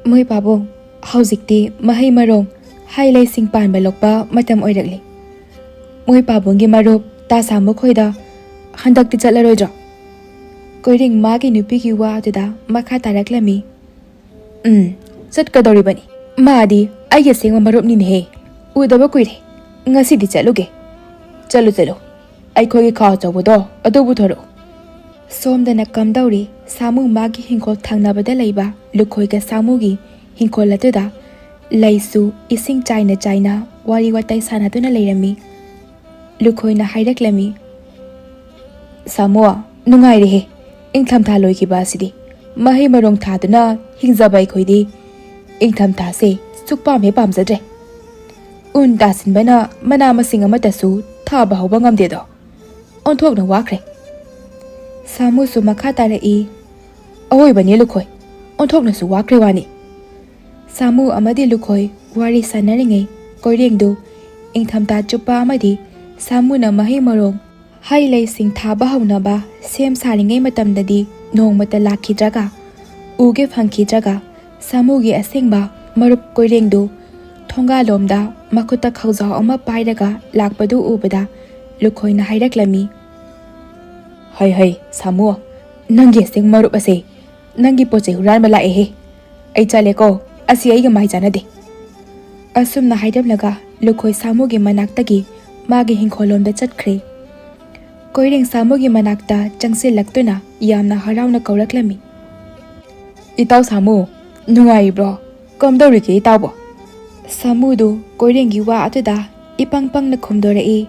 "ꯃꯣꯏ ꯄꯥꯕꯨꯡ, ꯍꯧꯖꯤꯛꯇꯤ ꯃꯍꯩ ꯃꯔꯣꯡ, ꯍꯩ ꯂꯩꯁꯤꯡ ꯄꯥꯟꯕ ꯂꯣꯛꯄ ꯃꯇꯝ ꯑꯣꯏꯔꯛꯂꯦ꯫ ꯃꯣꯏ ꯄꯥꯕꯨꯡꯒꯤ ꯃꯔꯨꯞ ꯇꯥ ꯁꯥꯃꯨ ꯈꯣꯏꯗ ꯍꯟꯗꯛꯇꯤ ꯆꯠꯂꯔꯣꯏꯗ꯭ꯔꯣ?" ꯀꯣꯏꯔꯦꯡ ꯃꯥꯒꯤ ꯅꯨꯄꯤꯒꯤ ꯋꯥ ꯑꯗꯨꯗ ꯃꯈꯥ ꯇꯥꯔꯛꯂꯝꯃꯤ, "ꯎꯝ, ꯆꯠꯀꯗꯧꯔꯤꯕꯅꯤ꯫ ꯃꯥꯗꯤ ꯑꯩꯒꯤ ꯑꯁꯦꯡꯕ ꯃꯔꯨꯞꯅꯤꯅꯦꯍꯦ꯫ ꯎꯗꯕ ꯀꯨꯏꯔꯦ꯫ ꯉꯁꯤꯗꯤ ꯆꯠꯂꯨꯒꯦ꯫ ꯆꯠꯂꯨ, ꯆꯠꯂꯨ꯫ ꯑꯩꯈꯣꯏꯒꯤ ꯈꯥꯎ ꯑꯆꯧꯕꯗꯣ ꯑꯗꯨ ꯄꯨꯊꯣꯔꯛꯎ꯫" ꯁꯣꯝꯗꯅ ꯀꯝꯗꯧꯔꯤ, ꯁꯥꯃꯨ ꯃꯥꯒꯤ ꯍꯤꯡꯈꯣꯜ ꯊꯪꯅꯕꯗ ꯂꯩꯕ ꯂꯨꯈꯣꯏꯒ ꯁꯥꯃꯨꯒꯤ ꯍꯤꯡꯈꯣꯜ ꯑꯗꯨꯗ ꯂꯩꯁꯨ ꯏꯁꯤꯡ ꯆꯥꯏꯅ ꯆꯥꯏꯅ ꯋꯥꯔꯤ ꯋꯥꯇꯥꯏ ꯁꯥꯟꯅꯗꯨꯅ ꯂꯩꯔꯝꯃꯤ꯫ ꯂꯨꯈꯣꯏꯅ ꯍꯥꯏꯔꯛꯂꯝꯃꯤ, "ꯁꯥꯃꯨ, ꯅꯨꯡꯉꯥꯏꯔꯦꯍꯦ, ꯏꯪꯊꯝꯊꯥ ꯂꯣꯏꯈꯤꯕ ꯑꯁꯤꯗꯤ꯫ ꯃꯍꯩ ꯃꯔꯣꯡ ꯊꯥꯗꯨꯅ ꯍꯤꯡꯖꯕ ꯑꯩꯈꯣꯏꯗꯤ ꯏꯪꯊꯝꯊꯥꯁꯦ ꯁꯨꯛꯄꯥꯝ ꯍꯦꯛ ꯄꯥꯝꯖꯗ꯭ꯔꯦ꯫ ꯎꯟ ꯇꯥꯁꯤꯟꯕꯅ ꯃꯅꯥ ꯃꯁꯤꯡ ꯑꯃꯠꯇꯁꯨ ꯊꯥꯕ ꯍꯧꯕ ꯉꯝꯗꯦꯗꯣ꯫ ꯑꯣꯟꯊꯣꯛꯅ ꯋꯥꯈ꯭ꯔꯦ꯫" ꯁꯥꯃꯨꯁꯨ ꯃꯈꯥ ꯇꯥꯔꯛꯏ, "ꯑꯋꯣꯏꯕꯅꯦ ꯂꯨꯈꯣꯏ, ꯑꯣꯟꯊꯣꯛꯅꯁꯨ ꯋꯥꯈ꯭ꯔꯦ ꯋꯥꯅꯤ꯫" ꯁꯥꯃꯨ ꯑꯃꯗꯤ ꯂꯨꯈꯣꯏ ꯋꯥꯔꯤ ꯁꯥꯟꯅꯔꯤꯉꯩ, ꯀꯣꯏꯔꯦꯡꯗꯨ ꯏꯪꯊꯝꯊꯥ ꯆꯨꯞꯄ ꯑꯃꯗꯤ ꯁꯥꯃꯨꯅ ꯃꯍꯩ ꯃꯔꯣꯡ, ꯍꯩ ꯂꯩꯁꯤꯡ ꯊꯥꯕ ꯍꯧꯅꯕ ꯁꯦꯝ ꯁꯥꯔꯤꯉꯩ ꯃꯇꯝꯗꯗꯤ ꯅꯣꯡꯃꯇ ꯂꯥꯛꯈꯤꯗ꯭ꯔꯒ, ꯎꯒꯦ ꯐꯪꯈꯤꯗ꯭ꯔꯒ, ꯁꯥꯃꯨꯒꯤ ꯑꯁꯦꯡꯕ ꯃꯔꯨꯞ ꯀꯣꯏꯔꯦꯡꯗꯨ ꯊꯣꯡꯒꯥꯜꯂꯣꯝꯗ ꯃꯈꯨꯠꯇ ꯈꯧꯖꯥꯎ ꯑꯃ ꯄꯥꯏꯔꯒ ꯂꯥꯛꯄꯗꯨ ꯎꯕꯗ ꯂꯨꯈꯣꯏꯅ ꯍꯥꯏꯔꯛꯂꯝꯃꯤ, "ꯍꯩ ꯍꯩ, ꯁꯥꯃꯨ, ꯅꯪꯒꯤ ꯑꯁꯦꯡꯕ ꯃꯔꯨꯞ ꯑꯁꯦ ꯅꯪꯒꯤ ꯄꯣꯠ ꯆꯩ ꯍꯨꯔꯥꯟꯕ ꯂꯥꯛꯑꯦꯍꯦ꯫ ꯑꯩ ꯆꯠꯂꯦꯀꯣ, ꯑꯁꯤ ꯑꯩꯒ ꯃꯥꯏ ꯆꯥꯟꯅꯗꯦ꯫" ꯑꯁꯨꯝꯅ ꯍꯥꯏꯔꯝꯂꯒ ꯂꯨꯈꯣꯏ ꯁꯥꯃꯨꯒꯤ ꯃꯅꯥꯛꯇꯒꯤ ꯃꯥꯒꯤ ꯍꯤꯡꯈꯣꯜꯂꯣꯝꯗ ꯆꯠꯈ꯭ꯔꯦ꯫ ꯀꯣꯏꯔꯦꯡ ꯁꯥꯃꯨꯒꯤ ꯃꯅꯥꯛꯇ ꯆꯪꯁꯤꯜꯂꯛꯇꯨꯅ ꯌꯥꯝꯅ ꯍꯔꯥꯎꯅ ꯀꯧꯔꯛꯂꯝꯃꯤ, ꯏꯇꯥꯎ ꯁꯥꯃꯨ, ꯅꯨꯡꯉꯥꯏꯔꯤꯕ꯭ꯔꯣ? ꯀꯝꯗꯧꯔꯤꯒꯦ ꯏꯇꯥꯎꯕꯣ? ꯁꯥꯃꯨꯗꯨ ꯀꯣꯏꯔꯦꯡꯒꯤ ꯋꯥ ꯑꯗꯨꯗ ꯏꯄꯪ ꯄꯪꯅ ꯈꯨꯝꯗꯣꯔꯛꯏ꯫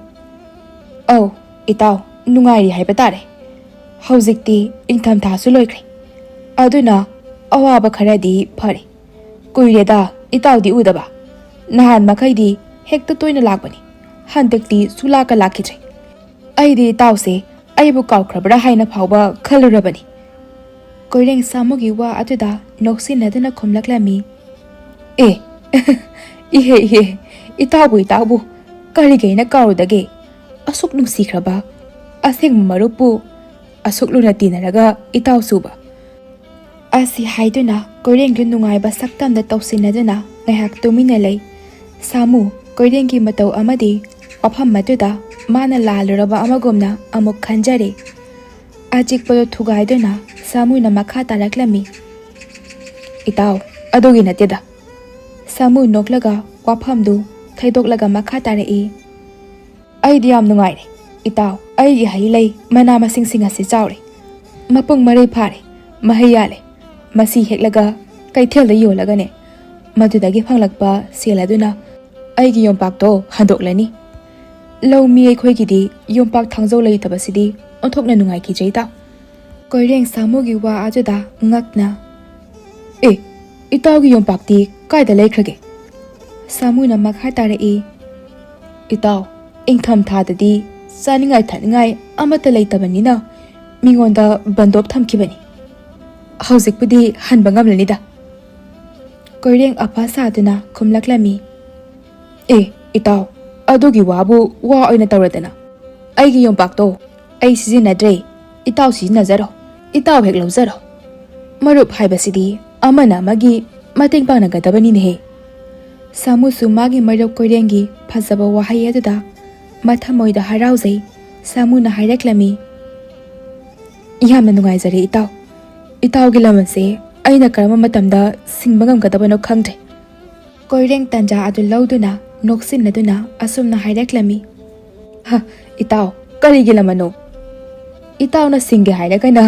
"ꯑꯧ, ꯏꯇꯥꯎ, ꯅꯨꯡꯉꯥꯏꯔꯤ ꯍꯥꯏꯕ ꯇꯥꯔꯦ꯫ ꯍꯧꯖꯤꯛꯇꯤ ꯏꯪꯊꯝꯊꯥꯁꯨ ꯂꯣꯏꯈ꯭ꯔꯦ꯫ ꯑꯗꯨꯅ ꯑꯋꯥꯕ ꯈꯔꯗꯤ ꯐꯔꯦ꯫ ꯀꯨꯏꯔꯦꯗ ꯏꯇꯥꯎꯗꯤ ꯎꯗꯕ꯫ ꯅꯍꯥꯟ ꯃꯈꯩꯗꯤ ꯍꯦꯛꯇ ꯇꯣꯏꯅ ꯂꯥꯛꯄꯅꯤ꯫ ꯍꯟꯗꯛꯇꯤ ꯁꯨꯂꯥꯛꯀ ꯂꯥꯛꯈꯤꯗ꯭ꯔꯦ꯫ ꯑꯩꯗꯤ ꯏꯇꯥꯎꯁꯦ ꯑꯩꯕꯨ ꯀꯥꯎꯈ꯭ꯔꯕ꯭ꯔꯥ ꯍꯥꯏꯅ ꯐꯥꯎꯕ ꯈꯜꯂꯨꯔꯕꯅꯤ꯫" ꯀꯣꯏꯔꯦꯡ ꯁꯥꯃꯨꯒꯤ ꯋꯥ ꯑꯗꯨꯗ ꯅꯣꯛꯁꯤꯟꯅꯗꯨꯅ ꯈꯨꯝꯂꯛꯂꯝꯃꯤ꯫ "ꯑꯦ, ꯏꯍꯦ ꯏꯍꯦ, ꯏꯇꯥꯎꯕꯨ ꯏꯇꯥꯎꯕꯨ ꯀꯔꯤꯒꯤ ꯑꯩꯅ ꯀꯥꯎꯔꯨꯗꯒꯦ? ꯑꯁꯨꯛ ꯅꯨꯡꯁꯤꯈ꯭ꯔꯕ, ꯑꯁꯦꯡꯕ ꯃꯔꯨꯞꯄꯨ ꯑꯁꯨꯛ ꯂꯨꯅ ꯇꯤꯟꯅꯔꯒ ꯏꯇꯥꯎꯁꯨꯕ꯫" ꯑꯁꯤ ꯍꯥꯏꯗꯨꯅ ꯀꯣꯏꯔꯦꯡꯗꯨ ꯅꯨꯡꯉꯥꯏꯕ ꯁꯛꯇꯝꯗ ꯇꯧꯁꯤꯟꯅꯗꯨꯅ ꯉꯥꯏꯍꯥꯛ ꯇꯨꯃꯤꯟꯅ ꯂꯩ꯫ ꯁꯥꯃꯨ ꯀꯣꯏꯔꯦꯡꯒꯤ ꯃꯇꯧ ꯑꯃꯗꯤ ꯋꯥꯐꯝ ꯑꯗꯨꯗ ꯃꯥꯅ ꯂꯥꯜꯂꯨꯔꯕ ꯑꯃꯒꯨꯝꯅ ꯑꯃꯨꯛ ꯈꯟꯖꯔꯦ꯫ ꯑꯆꯤꯛꯄꯗꯨ ꯊꯨꯒꯥꯏꯗꯨꯅ ꯁꯥꯃꯨꯅ ꯃꯈꯥ ꯇꯥꯔꯛꯂꯝꯃꯤ꯫ "ꯏꯇꯥꯎ, ꯑꯗꯨꯒꯤ ꯅꯠꯇꯦꯗ꯫" ꯁꯥꯃꯨ ꯅꯣꯛꯂꯒ ꯋꯥꯐꯝꯗꯨ ꯊꯩꯗꯣꯛꯂꯒ ꯃꯈꯥ ꯇꯥꯔꯛꯏ꯫ "ꯑꯩꯗꯤ ꯌꯥꯝ ꯅꯨꯡꯉꯥꯏꯔꯦ ꯏꯇꯥꯎ꯫ ꯑꯩꯒꯤ ꯍꯩ ꯂꯩ ꯃꯅꯥ ꯃꯁꯤꯡꯁꯤꯡ ꯑꯁꯤ ꯆꯥꯎꯔꯦ, ꯃꯄꯨꯡ ꯃꯔꯩ ꯐꯥꯔꯦ, ꯃꯍꯩ ꯌꯥꯜꯂꯦ꯫ ꯃꯁꯤ ꯍꯦꯛꯂꯒ ꯀꯩꯊꯦꯜꯗ ꯌꯣꯜꯂꯒꯅꯦ, ꯃꯗꯨꯗꯒꯤ ꯐꯪꯂꯛꯄ ꯁꯦꯜ ꯑꯗꯨꯅ ꯑꯩꯒꯤ ꯌꯣꯝꯄꯥꯛꯇꯣ ꯍꯟꯗꯣꯛꯂꯅꯤ꯫ ꯂꯧꯃꯤ ꯑꯩꯈꯣꯏꯒꯤꯗꯤ ꯌꯣꯝꯄꯥꯛ ꯊꯥꯡꯖꯧ ꯂꯩꯇꯕꯁꯤꯗꯤ ꯑꯣꯟꯊꯣꯛꯅ ꯅꯨꯡꯉꯥꯏꯈꯤꯗ꯭ꯔꯦ ꯏꯇꯥꯎ꯫" ꯀꯣꯏꯔꯦꯡ ꯁꯥꯃꯨꯒꯤ ꯋꯥ ꯑꯗꯨꯗ ꯉꯛꯅ, "ꯑꯦ, ꯏꯇꯥꯎꯒꯤ ꯌꯣꯝꯄꯥꯛꯇꯤ ꯀꯥꯏꯗ ꯂꯩꯈ꯭ꯔꯒꯦ?" ꯁꯥꯃꯨꯅ ꯃꯈꯥ ꯇꯥꯔꯛꯏ꯫ "ꯏꯇꯥꯎ, ꯏꯪꯊꯝ ꯊꯥꯗꯗꯤ ꯆꯥꯅꯤꯡꯉꯥꯏ ꯊꯛꯅꯤꯡꯉꯥꯏ ꯑꯃꯠꯇ ꯂꯩꯇꯕꯅꯤꯅ ꯃꯤꯉꯣꯟꯗ ꯕꯟꯗꯣꯞ ꯊꯝꯈꯤꯕꯅꯤ꯫ ꯍꯧꯖꯤꯛꯄꯨꯗꯤ ꯍꯟꯕ ꯉꯝꯂꯅꯤꯗ꯫" ꯀꯣꯏꯔꯦꯡ ꯑꯐ ꯁꯥꯗꯨꯅ ꯈꯨꯝꯂꯛꯂꯝꯃꯤ꯫ "ꯑꯦ, ꯏꯇꯥꯎ, ꯑꯗꯨꯒꯤ ꯋꯥꯕꯨ ꯋꯥ ꯑꯣꯏꯅ ꯇꯧꯔꯗꯅ꯫ ꯑꯩꯒꯤ ꯌꯣꯝꯄꯥꯛꯇꯣ ꯑꯩ ꯁꯤꯖꯤꯟꯅꯗ꯭ꯔꯦ, ꯏꯇꯥꯎ ꯁꯤꯖꯤꯟꯅꯖꯔꯣ, ꯏꯇꯥꯎ ꯍꯦꯛ ꯂꯧꯖꯔꯣ꯫ ꯃꯔꯨꯞ ꯍꯥꯏꯕꯁꯤꯗꯤ ꯑꯃꯅ ꯑꯃꯒꯤ ꯃꯇꯦꯡ ꯄꯥꯡꯅꯒꯗꯕꯅꯤꯅꯦꯍꯦ꯫" ꯁꯥꯃꯨꯁꯨ ꯃꯥꯒꯤ ꯃꯔꯨꯞ ꯀꯣꯏꯔꯦꯡꯒꯤ ꯐꯖꯕ ꯋꯥꯍꯩ ꯑꯗꯨꯗ ꯃꯊꯃꯣꯏꯗ ꯍꯔꯥꯎꯖꯩ꯫ ꯁꯥꯃꯨꯅ ꯍꯥꯏꯔꯛꯂꯝꯃꯤ, "ꯌꯥꯝꯅ ꯅꯨꯡꯉꯥꯏꯖꯔꯦ ꯏꯇꯥꯎ꯫ ꯏꯇꯥꯎꯒꯤ ꯂꯃꯟꯁꯦ ꯑꯩꯅ ꯀꯔꯝꯕ ꯃꯇꯝꯗ ꯁꯤꯡꯕ ꯉꯝꯒꯗꯕꯅꯣ ꯈꯪꯗ꯭ꯔꯦ꯫" ꯀꯣꯏꯔꯦꯡ ꯇꯟꯖꯥ ꯑꯗꯨ ꯂꯧꯗꯨꯅ ꯅꯣꯛꯁꯤꯟꯅꯗꯨꯅ ꯑꯁꯨꯝꯅ ꯍꯥꯏꯔꯛꯂꯝꯃꯤ, "ꯍ, ꯏꯇꯥꯎ, ꯀꯔꯤꯒꯤ ꯂꯃꯟꯅꯣ? ꯏꯇꯥꯎꯅ ꯁꯤꯡꯒꯦ ꯍꯥꯏꯔꯒꯅ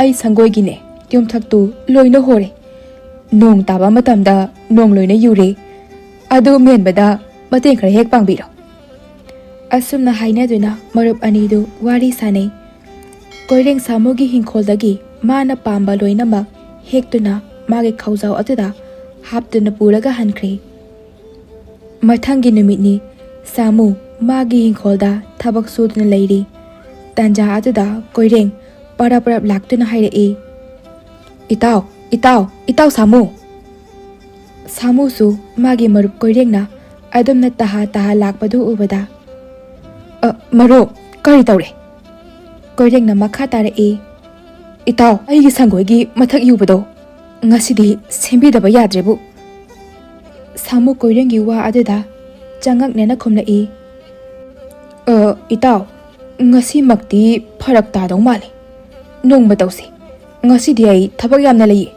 ꯑꯩ ꯁꯪꯒꯣꯏꯒꯤꯅꯦ, ꯌꯨꯝꯊꯛꯇꯨ ꯂꯣꯏꯅ ꯍꯣꯔꯦ꯫ ꯅꯣꯡ ꯇꯥꯕ ꯃꯇꯝꯗ ꯅꯣꯡ ꯂꯣꯏꯅ ꯌꯨꯔꯦ꯫ ꯑꯗꯨ ꯃꯦꯟꯕꯗ ꯃꯇꯦꯡ ꯈꯔ ꯍꯦꯛ ꯄꯥꯡꯕꯤꯔꯣ꯫" ꯑꯁꯨꯝꯅ ꯍꯥꯏꯅꯗꯨꯅ ꯃꯔꯨꯞ ꯑꯅꯤꯗꯨ ꯋꯥꯔꯤ ꯁꯥꯅꯩ꯫ ꯀꯣꯏꯔꯦꯡ ꯁꯥꯃꯨꯒꯤ ꯍꯤꯡꯈꯣꯜꯗꯒꯤ ꯃꯥꯅ ꯄꯥꯝꯕ ꯂꯣꯏꯅꯃꯛ ꯍꯦꯛꯇꯨꯅ ꯃꯥꯒꯤ ꯈꯧꯖꯥꯎ ꯑꯗꯨꯗ ꯍꯥꯞꯇꯨꯅ ꯄꯨꯔꯒ ꯍꯟꯈ꯭ꯔꯦ꯫ ꯃꯊꯪꯒꯤ ꯅꯨꯃꯤꯠꯅꯤ꯫ ꯁꯥꯃꯨ ꯃꯥꯒꯤ ꯍꯤꯡꯈꯣꯜꯗ ꯊꯕꯛ ꯁꯨꯗꯨꯅ ꯂꯩꯔꯤ꯫ ꯇꯥꯟꯖꯥ ꯑꯗꯨꯗ ꯀꯣꯏꯔꯦꯡ ꯄꯔꯞ ꯄꯔꯞ ꯂꯥꯛꯇꯨꯅ ꯍꯥꯏꯔꯛꯏ, "ꯏꯇꯥꯎ, ꯏꯇꯥꯎ, ꯏꯇꯥꯎ ꯁꯥꯃꯨ!" ꯁꯥꯃꯨꯁꯨ ꯃꯥꯒꯤ ꯃꯔꯨꯞ ꯀꯣꯏꯔꯦꯡꯅ ꯑꯗꯨꯝꯅ ꯇꯍꯥ ꯇꯍꯥ ꯂꯥꯛꯄꯗꯨ ꯎꯕꯗ, "ꯑ, ꯃꯔꯨꯞ, ꯀꯔꯤ ꯇꯧꯔꯦ?" ꯀꯣꯏꯔꯦꯡꯅ ꯃꯈꯥ ꯇꯥꯔꯛꯏ, "ꯏꯇꯥꯎ, ꯑꯩꯒꯤ ꯁꯪꯒꯣꯏꯒꯤ ꯃꯊꯛ ꯌꯨꯕꯗꯣ ꯉꯁꯤꯗꯤ ꯁꯦꯝꯕꯤꯗꯕ ꯌꯥꯗ꯭ꯔꯦꯕꯨ꯫" ꯁꯥꯃꯨ ꯀꯣꯏꯔꯦꯡꯒꯤ ꯋꯥ ꯑꯗꯨꯗ ꯆꯉꯛꯅꯅ ꯈꯨꯝꯂꯛꯏ, "ꯑ, ꯏꯇꯥꯎ, ꯉꯁꯤꯃꯛꯇꯤ ꯐꯔꯛ ꯇꯥꯗꯧ ꯃꯥꯜꯂꯤ꯫ ꯅꯣꯡꯃ ꯇꯧꯁꯤ꯫ ꯉꯁꯤꯗꯤ ꯑꯩ ꯊꯕꯛ ꯌꯥꯝꯅ ꯂꯩꯌꯦ꯫"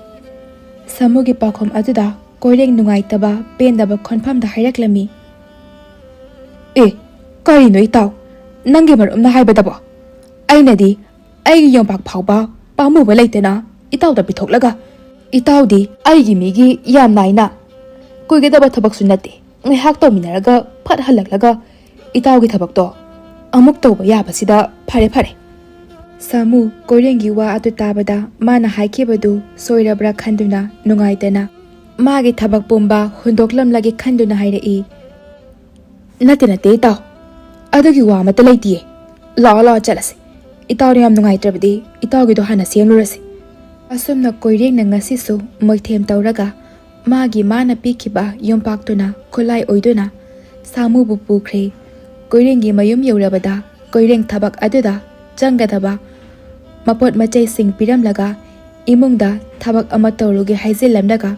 ꯁꯥꯃꯨꯒꯤ ꯄꯥꯎꯈꯨꯝ ꯑꯗꯨꯗ ꯀꯣꯏꯔꯦꯡ ꯅꯨꯡꯉꯥꯏꯇꯕ ꯄꯦꯟꯗꯕ ꯈꯣꯟꯐꯝꯗ ꯍꯥꯏꯔꯛꯂꯝꯃꯤ, "ꯑꯦ, ꯀꯔꯤꯅꯣ ꯏꯇꯥꯎ? ꯅꯪꯒꯤ ꯃꯔꯨꯞꯅ ꯍꯥꯏꯕꯗꯕꯣ? ꯑꯩꯅꯗꯤ ꯑꯩꯒꯤ ꯌꯣꯝꯄꯥꯛ ꯐꯥꯎꯕ ꯄꯥꯝꯃꯨꯕ ꯂꯩꯇꯅ ꯏꯇꯥꯎꯗ ꯄꯤꯊꯣꯛꯂꯒ, ꯏꯇꯥꯎꯗꯤ ꯑꯩꯒꯤ ꯃꯤꯒꯤ ꯌꯥꯝ ꯅꯥꯏꯅ ꯀꯨꯏꯒꯗꯕ ꯊꯕꯛꯁꯨ ꯅꯠꯇꯦ꯫ ꯉꯥꯏꯍꯥꯛ ꯇꯧꯃꯤꯟꯅꯔꯒ ꯐꯠ ꯍꯜꯂꯛꯂꯒ ꯏꯇꯥꯎꯒꯤ ꯊꯕꯛꯇꯣ ꯑꯃꯨꯛ ꯇꯧꯕ ꯌꯥꯕꯁꯤꯗ ꯐꯔꯦ ꯐꯔꯦ꯫" ꯁꯥꯃꯨ ꯀꯣꯏꯔꯦꯡꯒꯤ ꯋꯥ ꯑꯗꯨ ꯇꯥꯕꯗ ꯃꯥꯅ ꯍꯥꯏꯈꯤꯕꯗꯨ ꯁꯣꯏꯔꯕ꯭ꯔꯥ ꯈꯟꯗꯨꯅ ꯅꯨꯡꯉꯥꯏꯇꯅ ꯃꯥꯒꯤ ꯊꯕꯛ ꯄꯨꯝꯕ ꯍꯨꯟꯗꯣꯛꯂꯝꯂꯒꯦ ꯈꯟꯗꯨꯅ ꯍꯥꯏꯔꯛꯏ, "ꯅꯠꯇꯦ, ꯅꯠꯇꯦ ꯏꯇꯥꯎ, ꯑꯗꯨꯒꯤ ꯋꯥ ꯑꯃꯠꯇ ꯂꯩꯇꯤꯌꯦ꯫ ꯂꯥꯛꯑꯣ, ꯂꯥꯛꯑꯣ, ꯆꯠꯂꯁꯤ꯫ ꯏꯇꯥꯎꯅ ꯌꯥꯝ ꯅꯨꯡꯉꯥꯏꯇ꯭ꯔꯕꯗꯤ ꯏꯇꯥꯎꯒꯤꯗꯣ ꯍꯥꯟꯅ ꯁꯦꯝꯂꯨꯔꯁꯤ꯫" ꯑꯁꯨꯝꯅ ꯀꯣꯏꯔꯦꯡꯅ ꯉꯁꯤꯁꯨ ꯃꯣꯏꯊꯦꯝ ꯇꯧꯔꯒ ꯃꯥꯒꯤ ꯃꯥꯅ ꯄꯤꯈꯤꯕ ꯌꯣꯝꯄꯥꯛꯇꯨꯅ ꯈꯨꯠꯂꯥꯏ ꯑꯣꯏꯗꯨꯅ ꯁꯥꯃꯨꯕꯨ ꯄꯨꯈ꯭ꯔꯦ꯫ ꯀꯣꯏꯔꯦꯡꯒꯤ ꯃꯌꯨꯝ ꯌꯧꯔꯕꯗ ꯀꯣꯏꯔꯦꯡ ꯊꯕꯛ ꯑꯗꯨꯗ ꯆꯪꯒꯗꯕ ꯃꯄꯣꯠ ꯃꯆꯩꯁꯤꯡ ꯄꯤꯔꯝꯂꯒ ꯏꯃꯨꯡꯗ ꯊꯕꯛ ꯑꯃ ꯇꯧꯔꯨꯒꯦ ꯍꯥꯏꯖꯤꯜꯂꯝꯂꯒ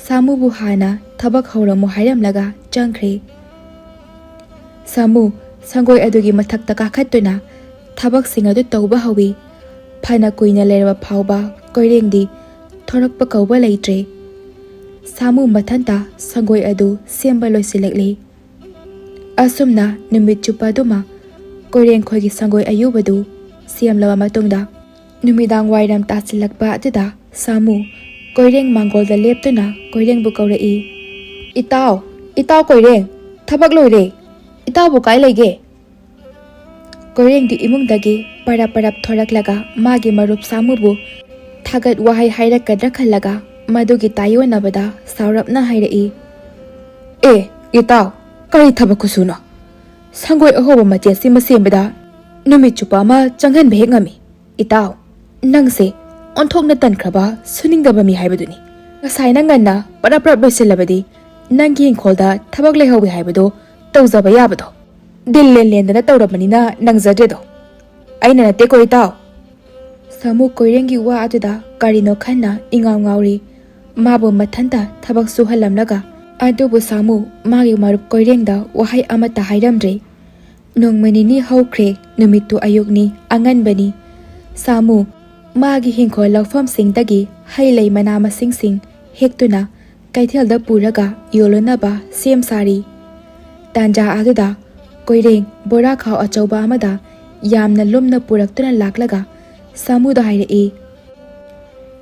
ꯁꯥꯃꯨꯕꯨ ꯍꯥꯟꯅ ꯊꯕꯛ ꯍꯧꯔꯝꯃꯨ ꯍꯥꯏꯔꯝꯂꯒ ꯆꯪꯈ꯭ꯔꯦ꯫ ꯁꯥꯃꯨ ꯁꯪꯒꯣꯏ ꯑꯗꯨꯒꯤ ꯃꯊꯛꯇ ꯀꯥꯈꯠꯇꯨꯅ ꯊꯕꯛꯁꯤꯡ ꯑꯗꯨ ꯇꯧꯕ ꯍꯧꯏ꯫ ꯐꯅ ꯀꯨꯏꯅ ꯂꯩꯔꯕ ꯐꯥꯎꯕ ꯀꯣꯏꯔꯦꯡꯗꯤ ꯊꯣꯔꯛꯄ ꯀꯧꯕ ꯂꯩꯇ꯭ꯔꯦ꯫ ꯁꯥꯃꯨ ꯃꯊꯟꯇ ꯁꯪꯒꯣꯏ ꯑꯗꯨ ꯁꯦꯝꯕ ꯂꯣꯏꯁꯤꯜꯂꯛꯂꯤ꯫ ꯑꯁꯨꯝꯅ ꯅꯨꯃꯤꯠ ꯆꯨꯞꯄ ꯑꯗꯨꯃ ꯀꯣꯏꯔꯦꯡꯈꯣꯏꯒꯤ ꯁꯪꯒꯣꯏ ꯑꯌꯨꯕꯗꯨ ꯁꯦꯝꯂꯕ ꯃꯇꯨꯡꯗ, ꯅꯨꯃꯤꯗꯥꯡ ꯋꯥꯏꯔꯝ ꯇꯥꯁꯤꯜꯂꯛꯄ ꯑꯗꯨꯗ ꯁꯥꯃꯨ ꯀꯣꯏꯔꯦꯡ ꯃꯥꯡꯒꯣꯜꯗ ꯂꯦꯞꯇꯨꯅ ꯀꯣꯏꯔꯦꯡꯕꯨ ꯀꯧꯔꯛꯏ꯫ "ꯏꯇꯥꯎ, ꯏꯇꯥꯎ ꯀꯣꯏꯔꯦꯡ, ꯊꯕꯛ ꯂꯣꯏꯔꯦ꯫ ꯏꯇꯥꯎꯕꯨ ꯀꯥꯏ ꯂꯩꯒꯦ?" ꯀꯣꯏꯔꯦꯡꯗꯤ ꯏꯃꯨꯡꯗꯒꯤ ꯄꯔꯞ ꯄꯔꯞ ꯊꯣꯔꯛꯂꯒ ꯃꯥꯒꯤ ꯃꯔꯨꯞ ꯁꯥꯃꯨꯕꯨ ꯊꯥꯒꯠ ꯋꯥꯍꯩ ꯍꯥꯏꯔꯛꯀꯗ꯭ꯔꯥ ꯈꯜꯂꯒ ꯃꯗꯨꯒꯤ ꯇꯥꯏꯌꯣꯟꯅꯕꯗ ꯁꯥꯎꯔꯞꯅ ꯍꯥꯏꯔꯛꯏ꯫ "ꯑꯦ, ꯏꯇꯥꯎ, ꯀꯔꯤ ꯊꯕꯛ ꯈꯨꯁꯨꯅꯣ? ꯁꯪꯒꯣꯏ ꯑꯍꯣꯕ ꯃꯆꯦꯠꯁꯤꯃ ꯁꯦꯝꯕꯗ ꯅꯨꯃꯤꯠ ꯆꯨꯞꯄ ꯑꯃ ꯆꯪꯍꯟꯕ ꯍꯦꯛ ꯉꯝꯃꯤ꯫ ꯏꯇꯥꯎ, ꯅꯪꯁꯦ ꯑꯣꯟꯊꯣꯛꯅ ꯇꯟꯈ꯭ꯔꯕ, ꯁꯨꯅꯤꯡꯗꯕ ꯃꯤ ꯍꯥꯏꯕꯗꯨꯅꯤ꯫ ꯉꯁꯥꯏꯅ ꯉꯟꯅ ꯄꯔꯞ ꯄꯔꯞ ꯂꯣꯏꯁꯤꯜꯂꯕꯗꯤ ꯅꯪꯒꯤ ꯏꯪꯈꯣꯜꯗ ꯊꯕꯛ ꯂꯩꯍꯧꯋꯤ ꯍꯥꯏꯕꯗꯣ ꯇꯧꯖꯕ ꯌꯥꯕꯗꯣ꯫ ꯗꯤꯜ ꯂꯦꯟ ꯂꯦꯟꯗꯅ ꯇꯧꯔꯕꯅꯤꯅ ꯅꯪꯖꯗ꯭ꯔꯦꯗꯣ꯫ ꯑꯩꯅ ꯅꯠꯇꯦꯀꯣ ꯏꯇꯥꯎ꯫" ꯁꯥꯃꯨ ꯀꯣꯏꯔꯦꯡꯒꯤ ꯋꯥ ꯑꯗꯨꯗ ꯀꯔꯤꯅꯣ ꯈꯟꯅ ꯏꯉꯥꯎ ꯉꯥꯎꯔꯤ꯫ ꯃꯥꯕꯨ ꯃꯊꯟꯇ ꯊꯕꯛ ꯁꯨꯍꯜꯂꯝꯂꯒ꯫ ꯑꯗꯨꯕꯨ ꯁꯥꯃꯨ ꯃꯥꯒꯤ ꯃꯔꯨꯞ ꯀꯣꯏꯔꯦꯡꯗ ꯋꯥꯍꯩ ꯑꯃꯠꯇ ꯍꯥꯏꯔꯝꯗ꯭ꯔꯦ꯫ ꯅꯣꯡꯃ ꯅꯤꯅꯤ ꯍꯧꯈ꯭ꯔꯦ꯫ ꯅꯨꯃꯤꯠꯇꯨ ꯑꯌꯨꯛꯅꯤ, ꯑꯉꯟꯕꯅꯤ꯫ ꯁꯥꯃꯨ ꯃꯥꯒꯤ ꯍꯤꯡꯈꯣꯜ ꯂꯧꯐꯝꯁꯤꯡꯗꯒꯤ ꯍꯩ ꯂꯩ ꯃꯅꯥ ꯃꯁꯤꯡꯁꯤꯡ ꯍꯦꯛꯇꯨꯅ ꯀꯩꯊꯦꯜꯗ ꯄꯨꯔꯒ ꯌꯣꯜꯂꯨꯅꯕ ꯁꯦꯝ ꯁꯥꯔꯤ꯫ ꯇꯥꯟꯖꯥ ꯑꯗꯨꯗ ꯀꯣꯏꯔꯦꯡ ꯕꯣꯔꯥ ꯈꯥꯎ ꯑꯆꯧꯕ ꯑꯃꯗ ꯌꯥꯝꯅ ꯂꯨꯝꯅ ꯄꯨꯔꯛꯇꯨꯅ ꯂꯥꯛꯂꯒ ꯁꯥꯃꯨꯗ ꯍꯥꯏꯔꯛꯏ,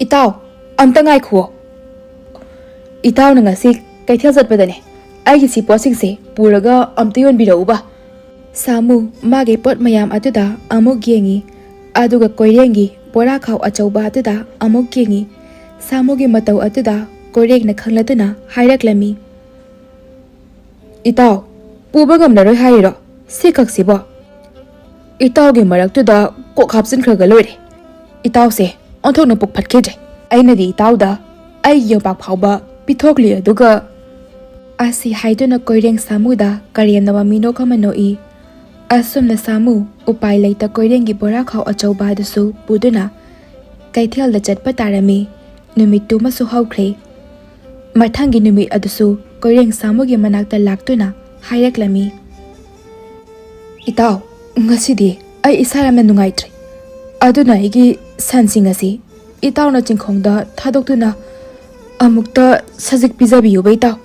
"ꯏꯇꯥꯎ, ꯑꯝꯇ ꯉꯥꯏꯈꯨꯑꯣ꯫ ꯏꯇꯥꯎꯅ ꯉꯁꯤ ꯀꯩꯊꯦꯜ ꯆꯠꯄꯗꯅꯦ ꯑꯩꯒꯤ ꯁꯤ ꯄꯣꯠꯁꯤꯡꯁꯦ ꯄꯨꯔꯒ ꯑꯝꯇ ꯌꯣꯟꯕꯤꯔꯛꯎꯕ꯫" ꯁꯥꯃꯨ ꯃꯥꯒꯤ ꯄꯣꯠ ꯃꯌꯥꯝ ꯑꯗꯨꯗ ꯑꯃꯨꯛ ꯌꯦꯡꯉꯤ, ꯑꯗꯨꯒ ꯀꯣꯏꯔꯦꯡꯒꯤ ꯕꯣꯔꯥ ꯈꯥꯎ ꯑꯆꯧꯕ ꯑꯗꯨꯗ ꯑꯃꯨꯛ ꯌꯦꯡꯉꯤ꯫ ꯁꯥꯃꯨꯒꯤ ꯃꯇꯧ ꯑꯗꯨꯗ ꯀꯣꯏꯔꯦꯡꯅ ꯈꯪꯂꯗꯨꯅ ꯍꯥꯏꯔꯛꯂꯝꯃꯤ, "ꯏꯇꯥꯎ, ꯄꯨꯕ ꯉꯝꯂꯔꯣꯏ ꯍꯥꯏꯔꯤꯔꯣ? ꯁꯤ ꯈꯛꯁꯤꯕꯣ? ꯏꯇꯥꯎꯒꯤ ꯃꯔꯛꯇꯨꯗ ꯀꯣꯛ ꯍꯥꯞꯆꯤꯟꯈ꯭ꯔꯒ ꯂꯣꯏꯔꯦ꯫ ꯏꯇꯥꯎꯁꯦ ꯑꯣꯟꯊꯣꯛꯅ ꯄꯨꯛ ꯐꯠꯈꯤꯗ꯭ꯔꯦ꯫ ꯑꯩꯅꯗꯤ ꯏꯇꯥꯎꯗ ꯑꯩꯒꯤ ꯌꯣꯄꯥꯛ ꯐꯥꯎꯕ ꯄꯤꯊꯣꯛꯂꯤ ꯑꯗꯨꯒ꯫" ꯑꯁꯤ ꯍꯥꯏꯗꯨꯅ ꯀꯣꯏꯔꯦꯡ ꯁꯥꯃꯨꯗ ꯀꯔꯦꯝꯅꯕ ꯃꯤꯅꯣꯛ ꯑꯃ ꯅꯣꯛꯏ꯫ ꯑꯁꯨꯝꯅ ꯁꯥꯃꯨ ꯎꯄꯥꯏ ꯂꯩꯇ ꯀꯣꯏꯔꯦꯡꯒꯤ ꯕꯣꯔꯥ ꯈꯥꯎ ꯑꯆꯧꯕ ꯑꯗꯨꯁꯨ ꯄꯨꯗꯨꯅ ꯀꯩꯊꯦꯜꯗ ꯆꯠꯄ ꯇꯥꯔꯝꯃꯤ꯫ ꯅꯨꯃꯤꯠꯇꯨꯃꯁꯨ ꯍꯧꯈ꯭ꯔꯦ꯫ ꯃꯊꯪꯒꯤ ꯅꯨꯃꯤꯠ ꯑꯗꯨꯁꯨ ꯀꯣꯏꯔꯦꯡ ꯁꯥꯃꯨꯒꯤ ꯃꯅꯥꯛꯇ ꯂꯥꯛꯇꯨꯅ ꯍꯥꯏꯔꯛꯂꯝꯃꯤ, "ꯏꯇꯥꯎ, ꯉꯁꯤꯗꯤ ꯑꯩ ꯏꯁꯥ ꯌꯥꯝꯅ ꯅꯨꯡꯉꯥꯏꯇ꯭ꯔꯦ꯫ ꯑꯗꯨꯅ ꯑꯩꯒꯤ ꯁꯟꯁꯤꯡ ꯑꯁꯤ ꯏꯇꯥꯎꯅ ꯆꯤꯡꯈꯣꯡꯗ ꯊꯥꯗꯣꯛꯇꯨꯅ ꯑꯃꯨꯛꯇ ꯁꯖꯤꯛ ꯄꯤꯖꯕꯤꯌꯨꯕ ꯏꯇꯥꯎ꯫"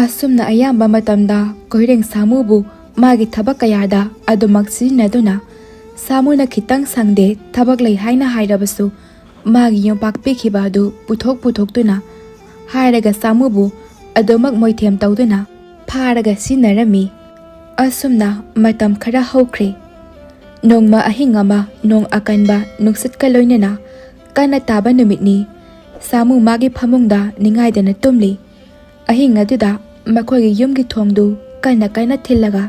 ꯑꯁꯨꯝꯅ ꯑꯌꯥꯝꯕ ꯃꯇꯝꯗ ꯀꯣꯏꯔꯦꯡ ꯁꯥꯃꯨꯕꯨ ꯃꯥꯒꯤ ꯊꯕꯛ ꯀꯌꯥꯗ ꯑꯗꯨꯃꯛ ꯁꯤꯖꯤꯟꯅꯗꯨꯅ ꯁꯥꯃꯨꯅ ꯈꯤꯇꯪ ꯁꯪꯗꯦ, ꯊꯕꯛ ꯂꯩ ꯍꯥꯏꯅ ꯍꯥꯏꯔꯕꯁꯨ ꯃꯥꯒꯤ ꯌꯣꯝꯄꯥꯛ ꯄꯤꯈꯤꯕ ꯑꯗꯨ ꯄꯨꯊꯣꯛ ꯄꯨꯊꯣꯛꯇꯨꯅ ꯍꯥꯏꯔꯒ ꯁꯥꯃꯨꯕꯨ ꯑꯗꯨꯃꯛ ꯃꯣꯏꯊꯦꯝ ꯇꯧꯗꯨꯅ ꯐꯥꯔꯒ ꯁꯤꯖꯤꯟꯅꯔꯝꯃꯤ꯫ ꯑꯁꯨꯝꯅ ꯃꯇꯝ ꯈꯔ ꯍꯧꯈ꯭ꯔꯦ꯫ ꯅꯣꯡꯃ ꯑꯍꯤꯡ ꯑꯃ ꯅꯣꯡ ꯑꯀꯟꯕ ꯅꯨꯡꯁꯤꯠꯀ ꯂꯣꯏꯅꯅ ꯀꯟꯅ ꯇꯥꯕ ꯅꯨꯃꯤꯠꯅꯤ꯫ ꯁꯥꯃꯨ ꯃꯥꯒꯤ ꯐꯃꯨꯡꯗ ꯅꯤꯡꯉꯥꯏꯗꯅ ꯇꯨꯝꯂꯤ꯫ ꯑꯍꯤꯡ ꯑꯗꯨꯗ ꯃꯈꯣꯏꯒꯤ ꯌꯨꯝꯒꯤ ꯊꯣꯡꯗꯨ ꯀꯟꯅ ꯀꯟꯅ ꯊꯤꯜꯂꯒ,